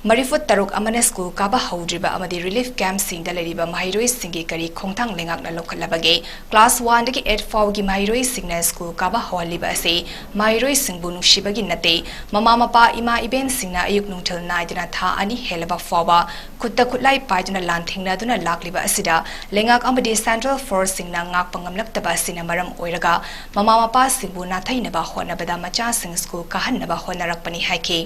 ꯃꯔꯤꯐꯨ ꯇꯔꯨꯛ ꯑꯃꯅ ꯁ꯭ꯀꯨꯜ ꯀꯥꯕ ꯍꯧꯗ꯭ꯔꯤꯕ ꯑꯃꯗꯤ relief camp ꯁꯤꯡꯗ ꯂꯩꯔꯤꯕ ꯃꯍꯩꯔꯣꯏꯁꯤꯡꯒꯤ ꯀꯔꯤ ꯈꯣꯡꯊꯥꯡ ꯂꯩꯉꯥꯛꯅ ꯂꯧꯈꯠꯂꯕꯒꯦ? Class one ꯗꯒꯤ eight ꯐꯥꯎꯒꯤ ꯃꯍꯩꯔꯣꯏꯁꯤꯡꯅ ꯁ꯭ꯀꯨꯜ ꯀꯥꯕ ꯍꯧꯍꯜꯂꯤꯕ ꯑꯁꯤ ꯃꯍꯩꯔꯣꯏꯁꯤꯡꯕꯨ ꯅꯨꯡꯁꯤꯕꯒꯤ ꯅꯠꯇꯦ꯫ ꯃꯃꯥ ꯃꯄꯥ, ꯏꯃꯥ ꯏꯕꯦꯟꯁꯤꯡꯅ ꯑꯌꯨꯛ ꯅꯨꯡꯊꯤꯜ ꯅꯥꯏꯗꯅ ꯊꯥ ꯑꯅꯤ ꯍꯦꯜꯂꯕ ꯐꯥꯎꯕ ꯈꯨꯠꯇ ꯈꯨꯠꯂꯥꯏ ꯄꯥꯏꯗꯨꯅ ꯂꯥꯟꯊꯦꯡꯅꯗꯨꯅ ꯂꯥꯛꯂꯤꯕ ꯑꯁꯤꯗ ꯂꯩꯉꯥꯛ ꯑꯃꯗꯤ central force ꯁꯤꯡꯅ ꯉꯥꯛꯄ ꯉꯝꯂꯛꯇꯕ ꯑꯁꯤꯅ ꯃꯔꯝ ꯑꯣꯏꯔꯒ ꯃꯃꯥ ꯃꯄꯥꯁꯤꯡꯕꯨ ꯅꯥꯊꯩꯅꯕ ꯍꯣꯠꯅꯕꯗ ꯃꯆꯥꯁꯤꯡ ꯁ꯭ꯀꯨꯜ ꯀꯥꯍꯟꯅꯕ ꯍꯣꯠꯅꯔꯛꯄꯅꯤ ꯍꯥꯏꯈꯤ꯫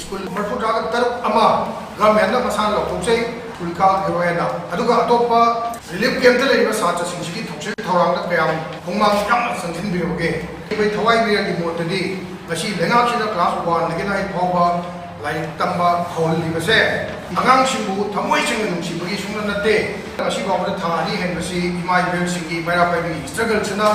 ꯁ꯭ꯀꯨꯜ ꯃꯔꯤꯐꯨꯇꯔꯥꯒ ꯇꯔꯨꯛ ꯑꯃ ꯒꯚꯔꯟꯃꯦꯟꯠꯅ ꯃꯁꯥꯅ ꯂꯧꯊꯣꯛꯆꯩ, ꯁ꯭ꯀꯨꯜ ꯀꯥꯍꯜꯂꯣꯏꯅ꯫ ꯑꯗꯨꯒ ꯑꯇꯣꯞꯄ relief camp ꯇ ꯂꯩꯔꯤꯕ ꯁꯥꯇ꯭ꯔꯁꯤꯡꯁꯤꯒꯤ ꯊꯧꯁꯤꯜ ꯊꯧꯔꯥꯡꯗ ꯀꯌꯥꯝ ꯄꯨꯛꯅꯤꯡ ꯌꯥꯝꯅ ꯆꯪꯁꯤꯟꯕꯤꯔꯕꯒꯦ? ꯑꯩꯈꯣꯏ ꯊꯋꯥꯏ ꯃꯤꯔꯦꯜꯒꯤ ꯃꯣꯠꯇꯗꯤ ꯉꯁꯤ ꯂꯩꯉꯥꯛꯁꯤꯅ class one ꯗꯒꯤꯅ eight ꯐꯥꯎꯕ ꯂꯥꯏꯔꯤꯛ ꯇꯝꯕ ꯍꯧꯍꯜꯂꯤꯕꯁꯦ ꯑꯉꯥꯡꯁꯤꯡꯕꯨ ꯊꯃꯣꯏ ꯁꯦꯡꯅ ꯅꯨꯡꯁꯤꯕꯒꯤ ꯁꯨꯡꯅ ꯅꯠꯇꯦ꯫ ꯉꯁꯤ ꯐꯥꯎꯕꯗ ꯊꯥ ꯑꯅꯤ ꯍꯦꯟꯕꯁꯤ ꯏꯃꯥ ꯏꯕꯦꯜꯁꯤꯡꯒꯤ ꯃꯩꯔꯥ ꯄꯥꯏꯕꯤꯒꯤ struggle ꯁꯤꯅ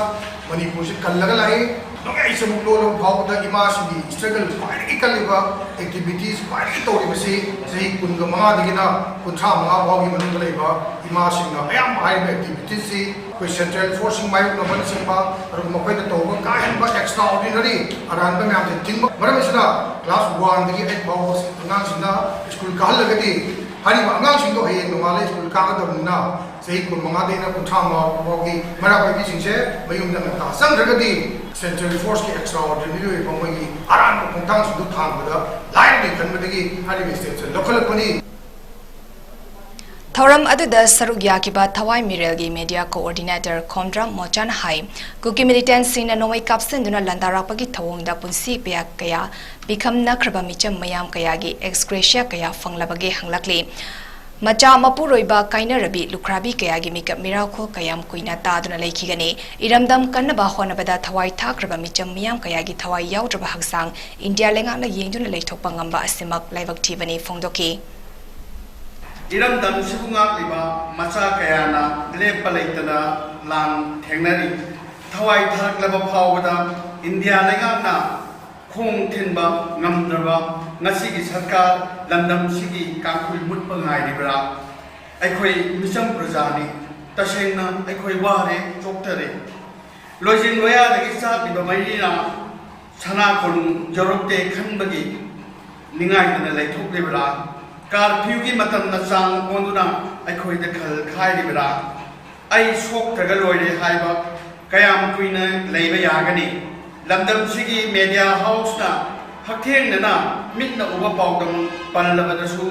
ꯃꯅꯤꯄꯨꯔꯁꯤ ꯀꯜꯂꯒ ꯂꯥꯛꯏ꯫ ꯅꯣꯡꯌꯥꯏ ꯆꯕꯨꯛ ꯂꯣꯜꯂꯕ ꯐꯥꯎꯕꯗ ꯏꯃꯥꯁꯤꯡꯒꯤ struggle ꯈ꯭ꯋꯥꯏꯗꯒꯤ ꯀꯜꯂꯤꯕ activities ꯈ꯭ꯋꯥꯏꯗꯒꯤ ꯇꯧꯔꯤꯕꯁꯤ ꯆꯍꯤ ꯀꯨꯟꯒ ꯃꯉꯥꯗꯒꯤꯅ ꯀꯨꯟꯊ꯭ꯔꯥ ꯃꯉꯥ ꯐꯥꯎꯒꯤ ꯃꯅꯨꯡꯗ ꯂꯩꯕ ꯏꯃꯥꯁꯤꯡꯅ ꯑꯌꯥꯝꯕ ꯍꯥꯏꯔꯤꯕ activities ꯁꯤ ꯑꯩꯈꯣꯏ central force ꯁꯤꯡ ꯃꯥꯌꯣꯛꯅꯕꯅꯆꯤꯡꯕ, ꯑꯗꯨꯒ ꯃꯈꯣꯏꯅ ꯇꯧꯕ ꯀꯥ ꯍꯦꯟꯕ extraordinary ꯑꯔꯥꯟꯕ ꯃꯌꯥꯝꯁꯦ ꯊꯤꯡꯕ ꯃꯔꯝ ꯑꯁꯤꯅ class one ꯗꯒꯤ eight ꯐꯥꯎꯕ ꯑꯉꯥꯡꯁꯤꯡꯅ ꯁ꯭ꯀꯨꯜ ꯀꯥꯍꯜꯂꯒꯗꯤ ꯍꯥꯏꯔꯤꯕ ꯑꯉꯥꯡꯁꯤꯡꯗꯣ ꯍꯌꯦꯡ ꯅꯣꯡꯉꯥꯜꯂ ꯁ꯭ꯀꯨꯜ ꯀꯥꯒꯗꯕꯅꯤꯅ ꯆꯍꯤ ꯀꯨꯟ ꯃꯉꯥꯗꯒꯤꯅ ꯀꯨꯟꯊ꯭ꯔꯥ ꯃꯉꯥ ꯐꯥꯎꯒꯤ ꯃꯩꯔꯥ ꯄꯥꯏꯕꯤꯁꯤꯡꯁꯦ ꯃꯌꯨꯝꯗ ꯉꯟꯇꯥ ꯆꯪꯈ꯭ꯔꯒꯗꯤ central force ꯀꯤ extraordinary ꯑꯣꯏꯕ ꯃꯣꯏꯒꯤ ꯑꯔꯥꯟꯕ ꯈꯣꯡꯊꯥꯡꯁꯤꯡꯗꯨ ꯊꯥꯡꯕꯗ ꯂꯥꯏꯔꯕꯅꯤ ꯈꯟꯕꯗꯒꯤ ꯍꯥꯏꯔꯤꯕ step ꯁꯦ ꯂꯧꯈꯠꯂꯛꯄꯅꯤ꯫ ꯊꯧꯔꯝ ꯑꯗꯨꯗ ꯁꯔꯨꯛ ꯌꯥꯈꯤꯕ ꯊꯋꯥꯏ ꯃꯤꯔꯦꯜꯒꯤ media coordinator ꯈꯣꯝꯗ꯭ꯔꯝ ꯃꯣꯆꯥꯅ ꯍꯥꯏ, ꯀꯨꯀꯤ militant ꯁꯤꯡꯅ ꯅꯣꯡꯃꯩ ꯀꯥꯞꯁꯤꯟꯗꯨꯅ ꯂꯥꯟꯗꯥꯔꯛꯄꯒꯤ ꯊꯧꯑꯣꯡꯗ ꯄꯨꯟꯁꯤ ꯄꯌꯥ ꯀꯌꯥ ꯄꯤꯈꯝꯅꯈ꯭ꯔꯕ ꯃꯤꯆꯝ ꯃꯌꯥꯝ ꯀꯌꯥꯒꯤ ex gratia ꯀꯌꯥ ꯐꯪꯂꯕꯒꯦ ꯍꯪꯂꯛꯂꯤ꯫ ꯃꯆꯥ ꯃꯄꯨꯔꯣꯏꯕ ꯀꯥꯏꯅꯔꯕꯤ ꯂꯨꯈ꯭ꯔꯥꯕꯤ ꯀꯌꯥꯒꯤ ꯃꯤꯀꯞ ꯃꯤꯔꯥꯈꯣꯜ ꯀꯌꯥꯝ ꯀꯨꯏꯅ ꯇꯥꯗꯨꯅ ꯂꯩꯈꯤꯒꯅꯤ? ꯏꯔꯝꯗꯝ ꯀꯟꯅꯕ ꯍꯣꯠꯅꯕꯗ ꯊꯋꯥꯏ ꯊꯥꯈ꯭ꯔꯕ ꯃꯤꯆꯝ ꯃꯤꯌꯥꯝ ꯀꯌꯥꯒꯤ ꯊꯋꯥꯏ ꯌꯥꯎꯗ꯭ꯔꯕ ꯍꯛꯆꯥꯡ ꯏꯟꯗꯤꯌꯥ ꯂꯩꯉꯥꯛꯅ ꯌꯦꯡꯗꯨꯅ ꯂꯩꯊꯣꯛꯄ ꯉꯝꯕ ꯑꯁꯤꯃꯛ ꯂꯥꯏꯕꯛ ꯊꯤꯕꯅꯤ ꯐꯣꯡꯗꯣꯛꯈꯤ꯫ ꯏꯔꯝꯗꯝꯁꯤꯕꯨ ꯉꯥꯛꯂꯤꯕ ꯃꯆꯥ ꯀꯌꯥꯅ ꯂꯦꯞꯄ ꯂꯩꯇꯅ ꯂꯥꯟ ꯊꯦꯡꯅꯔꯤ꯫ ꯊꯋꯥꯏ ꯊꯥꯔꯛꯂꯕ ꯐꯥꯎꯕꯗ ꯏꯟꯗꯤꯌꯥ ꯂꯩꯉꯥꯛꯅ ꯈꯣꯡ ꯊꯤꯟꯕ ꯉꯝꯗ꯭ꯔꯕ ꯉꯁꯤꯒꯤ ꯁꯔꯀꯥꯔ ꯂꯝꯗꯝꯁꯤꯒꯤ ꯀꯥꯡꯈꯨꯜ ꯃꯨꯠꯄ ꯉꯥꯏꯔꯤꯕ꯭ꯔꯥ? ꯑꯩꯈꯣꯏ ꯃꯤꯆꯝ ꯄ꯭ꯔꯖꯥꯅꯤ꯫ ꯇꯁꯦꯡꯅ ꯑꯩꯈꯣꯏ ꯋꯥꯔꯦ, ꯆꯣꯛꯊꯔꯦ꯫ ꯂꯣꯏꯖꯤꯟ ꯂꯣꯌꯥꯗꯒꯤ ꯆꯥꯛꯂꯤꯕ ꯃꯩꯔꯤꯅ ꯁꯅꯥ ꯀꯣꯅꯨꯡ ꯌꯧꯔꯛꯇꯦ ꯈꯟꯕꯒꯤ ꯅꯤꯡꯉꯥꯏꯗꯅ ꯂꯩꯊꯣꯛꯂꯤꯕ꯭ꯔꯥ? ꯀꯥꯔꯐ꯭ꯌꯨꯒꯤ ꯃꯇꯝꯅ ꯆꯥꯡ ꯑꯣꯟꯗꯨꯅ ꯑꯩꯈꯣꯏꯗ ꯈꯜ ꯈꯥꯏꯔꯤꯕ꯭ꯔꯥ? ꯑꯩ ꯁꯣꯛꯇ꯭ꯔꯒ ꯂꯣꯏꯔꯦ ꯍꯥꯏꯕ ꯀꯌꯥꯝ ꯀꯨꯏꯅ ꯂꯩꯕ ꯌꯥꯒꯅꯤ? ꯂꯝꯗꯝꯁꯤꯒꯤ ꯃꯦꯗꯤꯌꯥ ꯍꯥꯎꯁꯅ ꯍꯛꯊꯦꯡꯅꯅ ꯃꯤꯠꯅ ꯎꯕ ꯄꯥꯎꯗꯝ ꯄꯜꯂꯕꯗꯁꯨ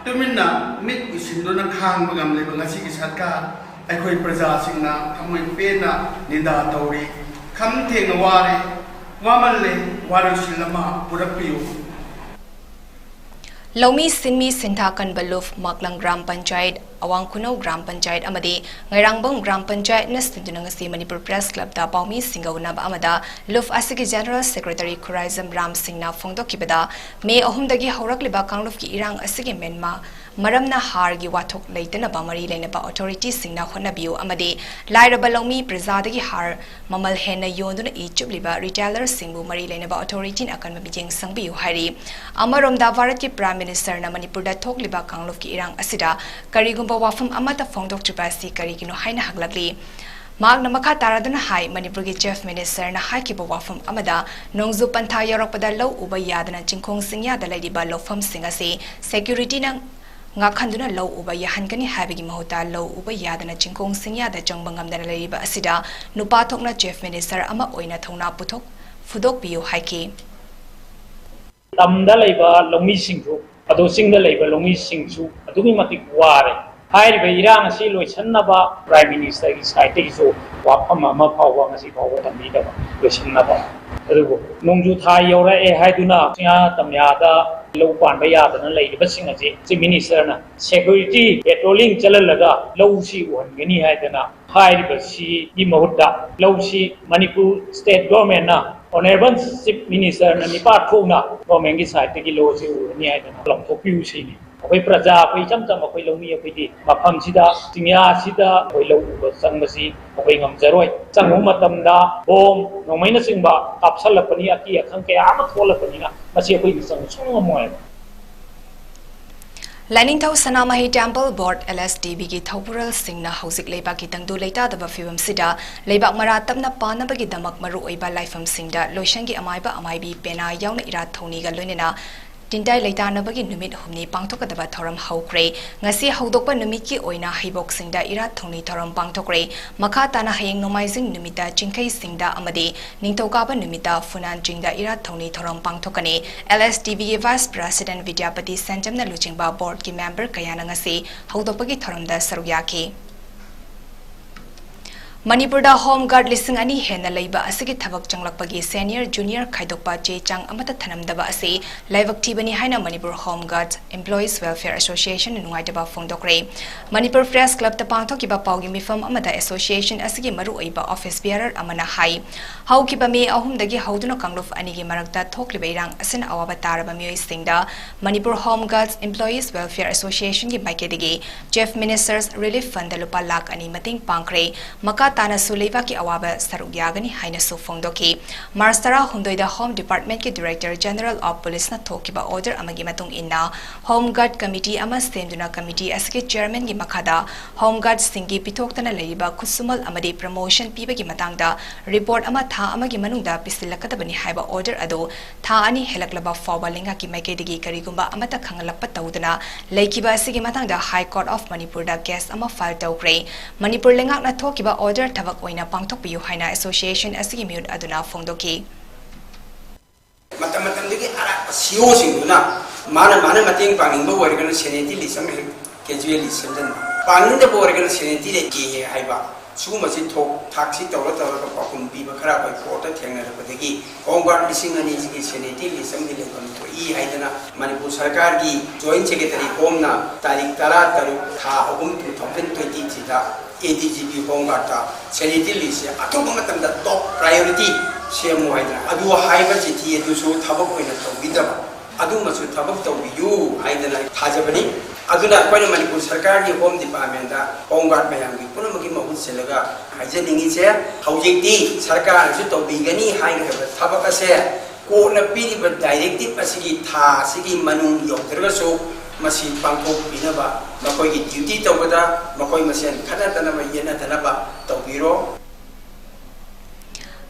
ꯇꯨꯃꯤꯟꯅ ꯃꯤꯠ ꯎꯏꯁꯤꯟꯗꯨꯅ ꯈꯥꯡꯕ ꯉꯝꯂꯤꯕ ꯉꯁꯤꯒꯤ ꯁꯔꯀꯥꯔ ꯑꯩꯈꯣꯏ ꯄ꯭ꯔꯖꯥꯁꯤꯡꯅ ꯊꯃꯣꯏ ꯄꯦꯟꯅ ꯅꯤꯟꯗꯥ ꯇꯧꯔꯤ꯫ ꯈꯝ ꯊꯦꯡꯅ ꯋꯥꯔꯦ, ꯋꯥꯃꯜꯂꯦ, ꯋꯥꯔꯣꯏꯁꯤꯟ ꯑꯃ ꯄꯨꯔꯛꯄꯤꯌꯨ꯫ ꯂꯧꯃꯤ ꯁꯤꯟꯃꯤ ꯁꯤꯟꯊꯥ ꯀꯟꯕ ꯂꯨꯞ ꯃꯥꯛꯂꯪ ꯒ꯭ꯔꯥꯝ ꯄꯟꯆꯥꯌꯠ, ꯑꯋꯥꯡ ꯈꯨꯅꯧ ꯒ꯭ꯔꯥꯝ ꯄꯟꯆꯥꯌꯠ ꯑꯃꯗꯤ ꯉꯩꯔꯥꯡꯕꯝ ꯒ꯭ꯔꯥꯝ ꯄꯟꯆꯥꯌꯠꯅ ꯁꯤꯟꯗꯨꯅ ꯉꯁꯤ ꯃꯅꯤꯄꯨꯔ ꯄ꯭ꯔꯦꯁ ꯀ꯭ꯂꯕꯇ ꯄꯥꯎꯃꯤꯁꯤꯡꯒ ꯎꯅꯕ ꯑꯃꯗ ꯂꯨꯞ ꯑꯁꯤꯒꯤ ꯖꯦꯅꯔꯦꯜ ꯁꯦꯀ꯭ꯔꯦꯇꯔꯤ ꯈꯨꯔꯥꯏꯖꯝ ꯔꯥꯝ ꯁꯤꯡꯅ ꯐꯣꯡꯗꯣꯛꯈꯤꯕꯗ, ꯃꯦ ꯑꯍꯨꯝꯗꯒꯤ ꯍꯧꯔꯛꯂꯤꯕ ꯀꯥꯡꯂꯨꯞꯀꯤ ꯏꯔꯥꯡ ꯑꯁꯤꯒꯤ ꯃꯦꯟꯃ ꯃꯔꯝꯅ ꯍꯥꯔꯒꯤ ꯋꯥꯊꯣꯛ ꯂꯩꯇꯅꯕ ꯃꯔꯤ ꯂꯩꯅꯕ ꯑꯣꯊꯣꯔꯤꯇꯤꯁꯤꯡꯅ ꯍꯣꯠꯅꯕꯤꯌꯨ ꯑꯃꯗꯤ ꯂꯥꯏꯔꯕ ꯂꯧꯃꯤ ꯄ꯭ꯔꯖꯥꯗꯒꯤ ꯍꯥꯔ ꯃꯃꯜ ꯍꯦꯟꯅ ꯌꯣꯟꯗꯨꯅ ꯏ ꯆꯨꯞꯂꯤꯕ ꯔꯤꯇꯦꯂꯔꯁꯤꯡꯕꯨ ꯃꯔꯤ ꯂꯩꯅꯕ ꯑꯣꯊꯣꯔꯤꯇꯤꯅ ꯑꯀꯟꯕ ꯃꯤꯠꯌꯦꯡ ꯆꯪꯕꯤꯌꯨ ꯍꯥꯏꯔꯤ꯫ ꯑꯃꯔꯣꯝꯗ, ꯚꯥꯔꯠꯀꯤ ꯄ꯭ꯔꯥꯏꯝ ꯃꯤꯅꯤꯁꯇꯔꯅ ꯃꯅꯤꯄꯨꯔꯗ ꯊꯣꯛꯂꯤꯕ ꯀꯥꯡꯂꯨꯞꯀꯤ ꯏꯔꯥꯡ ꯑꯁꯤꯗ ꯀꯔꯤꯒꯨꯝꯕ ꯋꯥꯐꯝ ꯑꯃꯠꯇ ꯐꯣꯡꯗꯣꯛꯇ꯭ꯔꯤꯕ ꯑꯁꯤ ꯀꯔꯤꯒꯤꯅꯣ ꯍꯥꯏꯅ ꯍꯪꯂꯛꯂꯤ꯫ ꯃꯍꯥꯛꯅ ꯃꯈꯥ ꯇꯥꯔꯗꯨꯅ ꯍꯥꯏ, ꯃꯅꯤꯄꯨꯔꯒꯤ ꯆꯤꯐ ꯃꯤꯅꯤꯁꯇꯔꯅ ꯍꯥꯏꯈꯤꯕ ꯋꯥꯐꯝ ꯑꯃꯗ, ꯅꯣꯡꯖꯨ ꯄꯟꯊꯥ ꯌꯧꯔꯛꯄꯗ ꯂꯧ ꯎꯕ ꯌꯥꯗꯅ ꯆꯤꯡꯈꯣꯡ ꯆꯤꯡꯌꯥꯗ ꯂꯩꯔꯤꯕ ꯂꯧꯐꯝꯁꯤꯡ ꯑꯁꯤ ꯁꯦꯀ꯭ꯌꯨꯔꯤꯇꯤꯅ ꯉꯥꯛꯍꯟꯗꯨꯅ ꯂꯧ ꯎꯕ ꯌꯥꯍꯟꯒꯅꯤ ꯍꯥꯏꯕꯒꯤ ꯃꯍꯨꯠꯇ, ꯂꯧ ꯎꯕ ꯌꯥꯗꯅ ꯆꯤꯡꯈꯣꯡ ꯆꯤꯡꯌꯥꯗ ꯆꯪꯕ ꯉꯝꯗꯅ ꯂꯩꯔꯤꯕ ꯑꯁꯤꯗ ꯅꯨꯄꯥ ꯊꯣꯛꯅ ꯆꯤꯐ ꯃꯤꯅꯤꯁꯇꯔ ꯑꯃ ꯑꯣꯏꯅ ꯊꯧꯅꯥ ꯄꯨꯊꯣꯛ-, ꯐꯨꯗꯣꯛꯄꯤꯌꯨ ꯍꯥꯏꯈꯤ꯫ ꯇꯝꯗ ꯂꯩꯕ ꯂꯧꯃꯤꯁꯤꯡꯁꯨ, ꯑꯗꯣ ꯆꯤꯡꯗ ꯂꯩꯕ ꯂꯧꯃꯤꯁꯤꯡꯁꯨ ꯑꯗꯨꯛꯀꯤ ꯃꯇꯤꯛ ꯋꯥꯔꯦ꯫ ꯍꯥꯏꯔꯤꯕ ꯏꯔꯥꯡ ꯑꯁꯤ ꯂꯣꯏꯁꯤꯟꯅꯕ ꯄ꯭ꯔꯥꯏꯝ ꯃꯤꯅꯤꯁꯇꯔꯒꯤ ꯁꯥꯏꯠꯇꯒꯤꯁꯨ ꯋꯥꯐꯝ ꯑꯃ ꯐꯥꯎꯕ ꯉꯁꯤ ꯐꯥꯎꯕ ꯊꯝꯕꯤꯗꯕ, ꯂꯣꯏꯁꯤꯟꯅꯕ꯫ ꯑꯗꯨꯕꯨ ꯅꯣꯡꯖꯨ ꯊꯥ ꯌꯧꯔꯛꯑꯦ ꯍꯥꯏꯗꯨꯅ ꯆꯤꯡꯌꯥ ꯇꯝꯌꯥꯗ ꯂꯧ ꯄꯥꯟꯕ ꯌꯥꯗꯅ ꯂꯩꯔꯤꯕꯁꯤꯡ ꯑꯁꯤ ꯆꯤꯐ ꯃꯤꯅꯤꯁꯇꯔꯅ ꯁꯦꯀ꯭ꯌꯨꯔꯤꯇꯤ ꯄꯦꯇ꯭ꯔꯣꯂꯤꯡ ꯆꯠꯍꯜꯂꯒ ꯂꯧꯁꯤ ꯎꯍꯟꯒꯅꯤ ꯍꯥꯏꯗꯅ ꯍꯥꯏꯔꯤꯕꯁꯤꯒꯤ ꯃꯍꯨꯠꯇ ꯂꯧꯁꯤ ꯃꯅꯤꯄꯨꯔ ꯁ꯭ꯇꯦꯠ ꯒꯣꯔꯃꯦꯟꯅ, ꯑꯣꯅꯔꯦꯕꯜ ꯆꯤꯐ ꯃꯤꯅꯤꯁꯇꯔꯅ ꯅꯤꯄꯥ ꯊꯣꯛꯅ ꯒꯣꯔꯃꯦꯟꯒꯤ ꯁꯥꯏꯠꯇꯒꯤ ꯂꯧꯁꯤ ꯎꯔꯅꯤ ꯍꯥꯏꯗꯅ ꯂꯥꯎꯊꯣꯛꯄꯤꯌꯨ ꯁꯤꯅꯤ꯫ ꯑꯩꯈꯣꯏ ꯄ꯭ꯔꯖꯥ, ꯑꯩꯈꯣꯏ ꯏꯆꯝ ꯆꯝꯕ ꯑꯩꯈꯣꯏ ꯂꯧꯃꯤ ꯑꯩꯈꯣꯏꯗꯤ ꯃꯐꯝꯁꯤꯗ, ꯆꯤꯡꯌꯥꯁꯤꯗ ꯑꯩꯈꯣꯏ ꯂꯧ ꯎꯕ ꯆꯪꯕꯁꯤ ꯑꯩꯈꯣꯏ ꯉꯝꯖꯔꯣꯏ꯫ ꯆꯪꯉꯨꯕ ꯃꯇꯝꯗ ꯕꯣꯝ ꯅꯣꯡꯃꯩꯅꯆꯤꯡꯕ ꯀꯥꯞꯁꯜꯂꯛꯄꯅꯤ, ꯑꯀꯤ ꯑꯈꯪ ꯀꯌꯥ ꯑꯃ ꯊꯣꯛꯂꯛꯄꯅꯤꯅ ꯃꯁꯤ ꯑꯩꯈꯣꯏ ꯆꯪꯕ ꯁꯨꯡꯉꯝ ꯉꯝꯃꯣꯏ꯫ ꯂꯥꯏꯅꯤꯡꯊꯧ ꯁꯅꯥꯃꯍꯤ ꯇꯦꯝꯄꯜ ꯕꯣꯔꯗ, LSTB, ꯒꯤ ꯊꯧꯄꯨꯔꯦꯜꯁꯤꯡꯅ ꯍꯧꯖꯤꯛ ꯂꯩꯕꯥꯛꯀꯤ ꯇꯪꯗꯨ ꯂꯩꯇꯥꯗꯕ ꯐꯤꯕꯝꯁꯤꯗ ꯂꯩꯕꯥꯛ ꯃꯔꯥ ꯇꯞꯅ ꯄꯥꯟꯅꯕꯒꯤꯗꯃꯛ ꯃꯔꯨꯑꯣꯏꯕ ꯂꯥꯏꯐꯝꯁꯤꯡꯗ ꯂꯣꯏꯁꯪꯒꯤ ꯑꯃꯥꯏꯕ ꯑꯃꯥꯏꯕꯤ ꯄꯦꯅꯥ ꯌꯥꯎꯅ ꯏꯔꯥꯠ ꯊꯧꯅꯤꯒ ꯂꯣꯏꯅꯅ ꯇꯤꯟꯗꯥꯏ ꯂꯩꯇꯥꯅꯕꯒꯤ ꯅꯨꯃꯤꯠ ꯍꯨꯝꯅꯤ ꯄꯥꯡꯊꯣꯛꯀꯗꯕ ꯊꯧꯔꯝ ꯍꯧꯈ꯭ꯔꯦ꯫ ꯉꯁꯤ ꯍꯧꯗꯣꯛꯄ ꯅꯨꯃꯤꯠꯀꯤ ꯑꯣꯏꯅ ꯍꯩꯕꯣꯛꯁꯤꯡꯗ ꯏꯔꯥꯠ ꯊꯧꯅꯤ ꯊꯧꯔꯝ ꯄꯥꯡꯊꯣꯛꯈ꯭ꯔꯦ꯫ ꯃꯈꯥ ꯇꯥꯅ ꯍꯌꯦꯡ ꯅꯣꯡꯃꯥꯏꯖꯤꯡ ꯅꯨꯃꯤꯠꯇ ꯆꯤꯡꯈꯩꯁꯤꯡꯗ ꯑꯃꯗꯤ ꯅꯤꯡꯊꯧꯀꯥꯕ ꯅꯨꯃꯤꯠꯇ ꯐꯨꯅꯥꯟ ꯆꯤꯡꯗ ꯏꯔꯥꯠ ꯊꯧꯅꯤ ꯊꯧꯔꯝ ꯄꯥꯡꯊꯣꯛꯀꯅꯤ꯫ LSTB ꯒꯤ Vice President ꯕꯤꯗ꯭ꯌꯥꯄꯇꯤ ꯁꯦꯟꯖꯝꯅ ꯂꯨꯆꯤꯡꯕ ꯕꯣꯔꯗꯀꯤ ꯃꯦꯝꯕꯔ ꯀꯌꯥꯅ ꯉꯁꯤ ꯍꯧꯗꯣꯛꯄꯒꯤ ꯊꯧꯔꯝꯗ ꯁꯔꯨꯛ ꯌꯥꯈꯤ꯫ ꯃꯅꯤꯄꯨꯔꯗ ꯍꯣꯝ ꯒꯥꯔꯗ ꯂꯤꯁꯤꯡ ꯑꯅꯤ ꯍꯦꯟꯅ ꯂꯩꯕ ꯑꯁꯤꯒꯤ ꯊꯕꯛ ꯆꯪꯂꯛꯄꯒꯤ ꯁꯦꯅꯤꯌꯔ ꯖꯨꯅꯤꯌꯔ ꯈꯥꯏꯗꯣꯛꯄ ꯆꯦ ꯆꯥꯡ ꯑꯃꯠꯇ ꯊꯅꯝꯗꯕ ꯑꯁꯤ ꯂꯥꯏꯕꯛ ꯊꯤꯕꯅꯤ ꯍꯥꯏꯅ Manipur home guard Employees Welfare Association ꯅ ꯅꯨꯡꯉꯥꯏꯇꯕ ꯐꯣꯡꯗꯣꯛꯈ꯭ꯔꯦ꯫ ꯃꯅꯤꯄꯨꯔ ꯄ꯭ꯔꯦꯁ ꯀ꯭ꯂꯕꯇ ꯄꯥꯡꯊꯣꯛꯈꯤꯕ ꯄꯥꯎꯒꯤ ꯃꯤꯐꯝ ꯑꯃꯗ ꯑꯦꯁꯣꯁꯤꯌꯦꯁꯟ ꯑꯁꯤꯒꯤ ꯃꯔꯨꯑꯣꯏꯕ ꯑꯣꯐꯤꯁ ꯕꯤꯌꯔꯔ ꯑꯃꯅ ꯍꯥꯏ, ꯍꯧꯈꯤꯕ ꯃꯦ ꯑꯍꯨꯝꯗꯒꯤ ꯍꯧꯗꯨꯅ ꯀꯥꯡꯂꯨꯞ ꯑꯅꯤꯒꯤ ꯃꯔꯛꯇ ꯊꯣꯛꯂꯤꯕ ꯏꯔꯥꯡ ꯑꯁꯤꯅ ꯑꯋꯥꯕ ꯇꯥꯔꯕ ꯃꯤꯑꯣꯏꯁꯤꯡꯗ Manipur home guard Employees Welfare Association ꯒꯤ ꯃꯥꯏꯀꯩꯗꯒꯤ Chief Minister's Relief Fund ꯗ ꯂꯨꯄꯥ ꯂꯥꯈ ꯑꯅꯤ ꯃꯇꯦꯡ ꯄꯥꯡꯈ꯭ꯔꯦ꯫ ꯃꯈꯥ ꯇꯥꯅꯁꯨ ꯂꯩꯕꯥꯛꯀꯤ ꯑꯋꯥꯕ ꯁꯔꯨꯛ ꯌꯥꯒꯅꯤ ꯍꯥꯏꯅꯁꯨ ꯐꯣꯡꯗꯣꯛꯈꯤ꯫ ꯃꯥꯔꯆ ꯇꯔꯥꯍꯨꯝꯗꯣꯏꯗ ꯍꯣꯝ ꯗꯤꯄꯥꯔꯠꯃꯦꯟꯠꯀꯤ ꯗꯤꯔꯦꯛꯇꯔ ꯖꯦꯅꯔꯦꯜ ꯑꯣꯐ ꯄꯨꯂꯤꯁꯅ ꯊꯣꯛꯈꯤꯕ ꯑꯣꯔꯗꯔ ꯑꯃꯒꯤ ꯃꯇꯨꯡ ꯏꯟꯅ, ꯍꯣꯝ ꯒꯥꯔꯗ ꯀꯃꯤꯇꯤ ꯑꯃ ꯁꯦꯝꯗꯨꯅ ꯀꯃꯤꯇꯤ ꯑꯁꯤꯒꯤ ꯆꯦꯌꯔꯃꯦꯟꯒꯤ ꯃꯈꯥꯗ ꯍꯣꯝ ꯒꯥꯔꯗꯁꯤꯡꯒꯤ ꯄꯤꯊꯣꯛꯇꯅ ꯂꯩꯔꯤꯕ ꯈꯨꯠꯁꯨꯃꯜ ꯑꯃꯗꯤ ꯄ꯭ꯔꯃꯣꯁꯟ ꯄꯤꯕꯒꯤ ꯃꯇꯥꯡꯗ ꯔꯤꯄꯣꯔꯠ ꯑꯃ ꯊꯥ ꯑꯃꯒꯤ ꯃꯅꯨꯡꯗ ꯄꯤꯁꯤꯜꯂꯛꯀꯗꯕꯅꯤ ꯍꯥꯏꯕ ꯑꯣꯔꯗꯔ ꯑꯗꯨ ꯊꯥ ꯑꯅꯤ ꯍꯦꯜꯂꯛꯂꯕ ꯐꯥꯎꯕ ꯂꯩꯉꯥꯛꯀꯤ ꯃꯥꯏꯀꯩꯗꯒꯤ ꯀꯔꯤꯒꯨꯝꯕ ꯑꯃꯠꯇ ꯈꯪꯍꯜꯂꯛꯄ ꯇꯧꯗꯅ ꯂꯩꯈꯤꯕ ꯑꯁꯤꯒꯤ ꯃꯇꯥꯡꯗ High Court of ꯃꯅꯤꯄꯨꯔꯗ ꯀꯦꯁ ꯑꯃ ꯐꯥꯏꯜ ꯇꯧꯈ꯭ꯔꯦ꯫ ꯃꯅꯤꯄꯨꯔ ꯂꯩꯉꯥꯛꯅ ꯊꯣꯛꯈꯤꯕ ꯑꯣꯔꯗꯔ ꯊꯕꯛ ꯑꯣꯏꯅ ꯄꯥꯡꯊꯣꯛꯄꯤꯌꯨ ꯍꯥꯏꯅ ꯑꯦꯁꯣꯁꯤꯌꯦꯁꯟ ꯑꯁꯤꯒꯤ ꯃꯤꯍꯨꯠ ꯑꯗꯨꯅ ꯐꯣꯡꯗꯣꯛꯈꯤ꯫ ꯃꯇꯝ ꯃꯇꯝꯗꯨꯒꯤ ꯑꯔꯥꯛꯄ ꯁꯤꯑꯣꯁꯤꯡꯗꯨꯅ ꯃꯥꯅ ꯃꯥꯅ ꯃꯇꯦꯡ ꯄꯥꯡꯅꯤꯡꯕ ꯑꯣꯏꯔꯒꯅ ꯁꯦꯅꯦꯇꯤ ꯂꯤꯁ ꯑꯃ ꯍꯦꯛ ꯀꯦꯖꯨꯋꯦꯜꯂꯤ ꯁꯦꯝꯖꯤꯟꯕ, ꯄꯥꯡꯅꯤꯡꯗꯕ ꯑꯣꯏꯔꯒꯅ ꯁꯦꯅꯦꯇꯤ ꯂꯩꯇꯦ ꯍꯥꯏꯕ, ꯁꯤꯒꯨꯝꯕꯁꯤ ꯊꯣꯛ ꯊꯥꯛꯁꯤ ꯇꯧꯔ ꯇꯧꯔꯒ ꯄꯥꯎꯈꯨꯝ ꯄꯤꯕ ꯈꯔ ꯑꯩꯈꯣꯏ ꯀꯣꯔꯠꯇ ꯊꯦꯡꯅꯔꯛꯄꯗꯒꯤ ꯍꯣꯝ ꯒꯥꯔꯗ ꯂꯤꯁꯤꯡ ꯑꯅꯤꯁꯤꯒꯤ ꯁꯦꯅꯦꯇꯤ ꯂꯤꯁ ꯑꯃꯒꯤ ꯂꯩꯐꯝ ꯊꯣꯛꯏ ꯍꯥꯏꯗꯅ ꯃꯅꯤꯄꯨꯔ ꯁꯔꯀꯥꯔꯒꯤ ꯖꯣꯏꯟꯠ ꯁꯦꯀ꯭ꯔꯦꯇꯔꯤ ꯍꯣꯝꯅ ꯇꯥꯔꯤꯛ ꯇꯔꯥ ꯇꯔꯨꯛ ꯊꯥ ꯑꯍꯨꯝ two thousand twenty threeꯗ ADGP ꯍꯣꯝ ꯒꯥꯔꯗꯇ ꯁꯦꯅꯦꯇꯤ ꯂꯤꯁꯁꯦ ꯑꯊꯨꯕ ꯃꯇꯝꯗ ꯇꯣꯞ ꯄ꯭ꯔꯥꯏꯌꯣꯔꯤꯇꯤ ꯁꯦꯝꯃꯨ ꯍꯥꯏꯗꯅ ꯑꯗꯨ ꯍꯥꯏꯕ ꯆꯤꯊꯤ ꯑꯗꯨꯁꯨ ꯊꯕꯛ ꯑꯣꯏꯅ ꯇꯧꯕꯤꯗꯕ, ꯑꯗꯨꯃꯁꯨ ꯊꯕꯛ ꯇꯧꯕꯤꯌꯨ ꯍꯥꯏꯗꯅ ꯊꯥꯖꯕꯅꯤ꯫ ꯑꯗꯨꯅ ꯑꯩꯈꯣꯏꯅ ꯃꯅꯤꯄꯨꯔ ꯁꯔꯀꯥꯔꯒꯤ ꯍꯣꯝ ꯗꯤꯄꯥꯔꯠꯃꯦꯟꯗ ꯍꯣꯝ ꯒꯥꯔꯗ ꯃꯌꯥꯝꯒꯤ ꯄꯨꯝꯅꯃꯛꯀꯤ ꯃꯍꯨꯠ ꯁꯤꯜꯂꯒ ꯍꯥꯏꯖꯅꯤꯡꯉꯤꯁꯦ, ꯍꯧꯖꯤꯛꯇꯤ ꯁꯔꯀꯥꯔꯅꯁꯨ ꯇꯧꯕꯤꯒꯅꯤ ꯍꯥꯏꯒꯗꯕ ꯊꯕꯛ ꯑꯁꯦ ꯀꯣꯔꯠꯅ ꯄꯤꯔꯤꯕ ꯗꯥꯏꯔꯦꯛꯇꯤꯞ ꯑꯁꯤꯒꯤ ꯊꯥ ꯑꯁꯤꯒꯤ ꯃꯅꯨꯡ ꯌꯧꯗ꯭ꯔꯒꯁꯨ ꯃꯁꯤ ꯄꯥꯡꯊꯣꯛꯄꯤꯅꯕ ꯃꯈꯣꯏꯒꯤ ꯗ꯭ꯌꯨꯇꯤ ꯇꯧꯕꯗ ꯃꯈꯣꯏ ꯃꯁꯦꯟ ꯈꯠꯅꯗꯅꯕ ꯌꯦꯠꯅꯗꯅꯕ ꯇꯧꯕꯤꯔꯣ꯫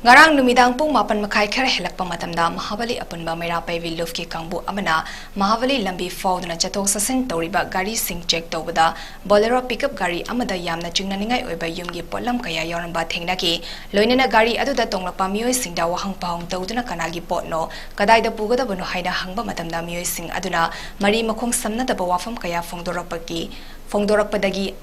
ꯉꯔꯥꯡ ꯅꯨꯃꯤꯗꯥꯡ ꯄꯨꯡ ꯃꯥꯄꯟ ꯃꯈꯥꯏ ꯈꯔ ꯍꯦꯜꯂꯛꯄ ꯃꯇꯝꯗ ꯃꯍꯥꯕꯂꯤ ꯑꯄꯨꯟꯕ ꯃꯩꯔꯥ ꯄꯥꯏꯕꯤ ꯂꯨꯞꯀꯤ ꯀꯥꯡꯕꯨ ꯑꯃꯅ ꯃꯍꯥꯕꯂꯤ ꯂꯝꯕꯤ ꯐꯥꯎꯗꯨꯅ ꯆꯠꯊꯣꯛ ꯆꯠꯁꯤꯟ ꯇꯧꯔꯤꯕ ꯒꯥꯔꯤꯁꯤꯡ ꯆꯦꯛ ꯇꯧꯕꯗ ꯕꯣꯂꯦꯔꯣ ꯄꯤꯛꯑꯞ ꯒꯥꯔꯤ ꯑꯃꯗ ꯌꯥꯝꯅ ꯆꯤꯡꯅꯅꯤꯡꯉꯥꯏ ꯑꯣꯏꯕ ꯌꯨꯝꯒꯤ ꯄꯣꯠꯂꯝ ꯀꯌꯥ ꯌꯥꯎꯔꯝꯕ ꯊꯦꯡꯅꯈꯤ꯫ ꯂꯣꯏꯅꯅ ꯒꯥꯔꯤ ꯑꯗꯨꯗ ꯇꯣꯡꯂꯛꯄ ꯃꯤꯑꯣꯏꯁꯤꯡꯗ ꯋꯥꯍꯪ ꯄꯥꯎꯍꯪ ꯇꯧꯗꯨꯅ ꯀꯅꯥꯒꯤ ꯄꯣꯠꯅꯣ, ꯀꯗꯥꯏꯗ ꯄꯨꯒꯗꯕꯅꯣ ꯍꯥꯏꯅ ꯍꯪꯕ ꯃꯇꯝꯗ ꯃꯤꯑꯣꯏꯁꯤꯡ ꯑꯗꯨꯅ ꯃꯔꯤ ꯃꯈꯣꯡ ꯁꯝꯅꯗꯕ ꯋꯥꯐꯝ ꯀꯌꯥ ꯐꯣꯡꯗꯣꯔꯛꯄꯒꯤ ꯐꯣꯡꯗꯣꯔꯛꯄꯗꯒꯤ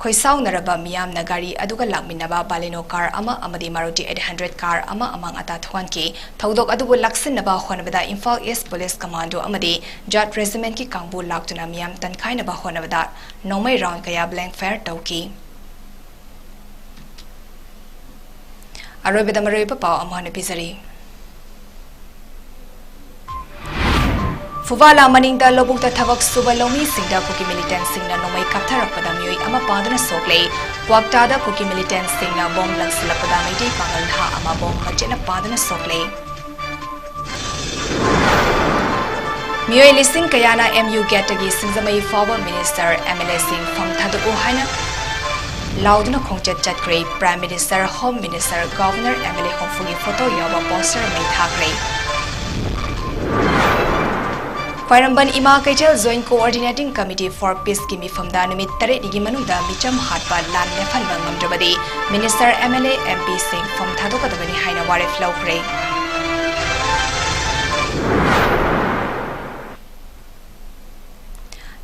ꯈꯣꯏꯁꯥꯎꯅꯔꯕ ꯃꯤꯌꯥꯝꯅ ꯒꯥꯔꯤ ꯑꯗꯨꯒ ꯂꯥꯛꯃꯤꯟꯅꯕ ꯕꯥꯂꯦꯅꯣ ꯀꯥꯔ ꯑꯃ ꯑꯃꯗꯤ ꯃꯥꯔꯨꯇꯤ ꯑꯩꯠ ꯍꯟꯗ꯭ꯔꯦꯠ ꯀꯥꯔ ꯑꯃ ꯑꯃꯥꯡ ꯑꯇꯥ ꯊꯣꯛꯍꯟꯈꯤ꯫ ꯊꯧꯗꯣꯛ ꯑꯗꯨꯕꯨ ꯂꯥꯛꯁꯤꯟꯅꯕ ꯍꯣꯠꯅꯕꯗ ꯏꯝꯐꯥꯜ ꯏꯁ ꯄꯨꯂꯤꯁ ꯀꯃꯥꯟꯗꯣ ꯑꯃꯗꯤ ꯖꯥꯠ ꯔꯦꯖꯤꯃꯦꯟꯠꯀꯤ ꯀꯥꯡꯕꯨ ꯂꯥꯛꯇꯨꯅ ꯃꯤꯌꯥꯝ ꯇꯟꯈꯥꯏꯅꯕ ꯍꯣꯠꯅꯕꯗ ꯅꯣꯡꯃꯩ ꯔꯥꯎꯟ ꯀꯌꯥ ꯕ꯭ꯂꯦꯡ ꯐꯥꯌꯔ ꯇꯧꯈꯤ꯫ ꯑꯔꯣꯏꯕꯗ ꯃꯔꯨꯑꯣꯏꯕ ꯄꯥꯎ ꯑꯃꯨꯛ ꯍꯟꯅ ꯄꯤꯖꯔꯤ꯫ ꯐꯨꯕꯥꯂꯥ ꯃꯅꯤꯡꯗ ꯂꯧꯕꯨꯛꯇ ꯊꯕꯛ ꯁꯨꯕ ꯂꯧꯃꯤꯁꯤꯡꯗ ꯀꯨꯀꯤ ꯃꯤꯂꯤꯇꯦꯟꯠꯁꯤꯡꯅ ꯅꯣꯡꯃꯩ ꯀꯥꯞꯊꯔꯛꯄꯗ ꯃꯤꯑꯣꯏ ꯑꯃ ꯄꯥꯗꯨꯅ ꯁꯣꯛꯂꯦ꯫ ꯀ꯭ꯋꯥꯛꯇꯥꯗ ꯀꯨꯀꯤ ꯃꯤꯂꯤꯇꯦꯟꯠꯁꯤꯡꯅ ꯕꯣꯝ ꯂꯪꯁꯤꯜꯂꯛꯄꯗ ꯃꯩꯇꯩ ꯄꯥꯉꯜ ꯅꯍꯥ ꯑꯃ ꯕꯣꯝ ꯃꯆꯦꯠꯅ ꯄꯥꯗꯨꯅ ꯁꯣꯛꯂꯦ꯫ ꯃꯤꯑꯣꯏ ꯂꯤꯁꯤꯡ ꯀꯌꯥꯅ ꯑꯦꯝ ꯌꯨ ꯒꯦꯠꯇꯒꯤ ꯁꯤꯡꯖꯃꯩ ꯐꯥꯎꯕ ꯃꯤꯅꯤꯁꯇꯔ, ꯑꯦꯝ ꯑꯦꯜ ꯑꯦꯁꯤꯡ ꯐꯝ ꯊꯥꯗꯣꯛꯎ ꯍꯥꯏꯅ ꯂꯥꯎꯗꯨꯅ ꯈꯣꯡꯆꯠ ꯆꯠꯈ꯭ꯔꯦ꯫ Prime minister, home minister, governor, M L A ꯍꯨꯝꯐꯨꯒꯤ ꯐꯣꯇꯣ ꯌꯥꯎꯕ ꯄꯣꯁꯇꯔ ꯃꯩ ꯊꯥꯈ꯭ꯔꯦ꯫ ꯈ꯭ꯋꯥꯏꯔꯝꯕꯟ ꯏꯃꯥ ꯀꯩꯊꯦꯜ ꯖꯣꯏꯟꯠ ꯀꯣꯑꯣꯔꯗꯤꯅꯦꯇꯤꯡ ꯀꯃꯤꯇꯤ ꯐꯣꯔ ꯄꯤꯁꯀꯤ ꯃꯤꯐꯝꯗ ꯅꯨꯃꯤꯠ ꯇꯔꯦꯠꯅꯤꯒꯤ ꯃꯅꯨꯡꯗ ꯃꯤꯆꯝ ꯍꯥꯠꯄ, ꯂꯥꯟ ꯂꯦꯞꯍꯟꯕ ꯉꯝꯗ꯭ꯔꯕꯗꯤ minister, M L A, M ꯄꯤꯁꯤꯡ ꯐꯝ ꯊꯥꯗꯣꯛꯀꯗꯕꯅꯤ ꯍꯥꯏꯅ ꯋꯥꯔꯦꯞ ꯂꯧꯈ꯭ꯔꯦ꯫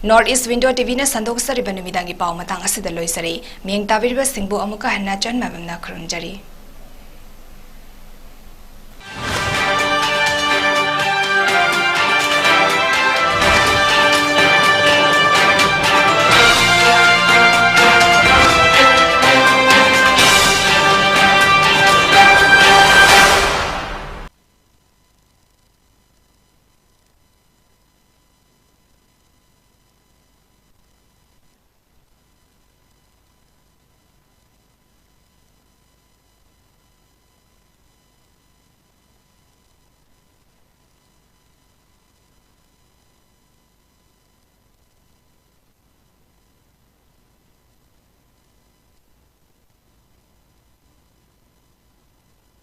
ꯅꯣꯔꯠ ꯏꯁ ꯋꯤꯟꯗꯣ ꯇꯤꯚꯤꯅ ꯁꯟꯗꯣꯛꯆꯔꯤꯕ ꯅꯨꯃꯤꯗꯥꯡꯒꯤ ꯄꯥꯎ ꯃꯇꯥꯡ ꯑꯁꯤꯗ ꯂꯣꯏꯖꯔꯦ꯫ ꯃꯤꯠꯌꯦꯡ ꯇꯥꯕꯤꯔꯤꯕꯁꯤꯡꯕꯨ ꯑꯃꯨꯛꯀ ꯍꯟꯅ ꯆꯟ ꯃꯥꯏꯕꯝꯅ ꯈꯨꯔꯨꯝꯖꯔꯤ꯫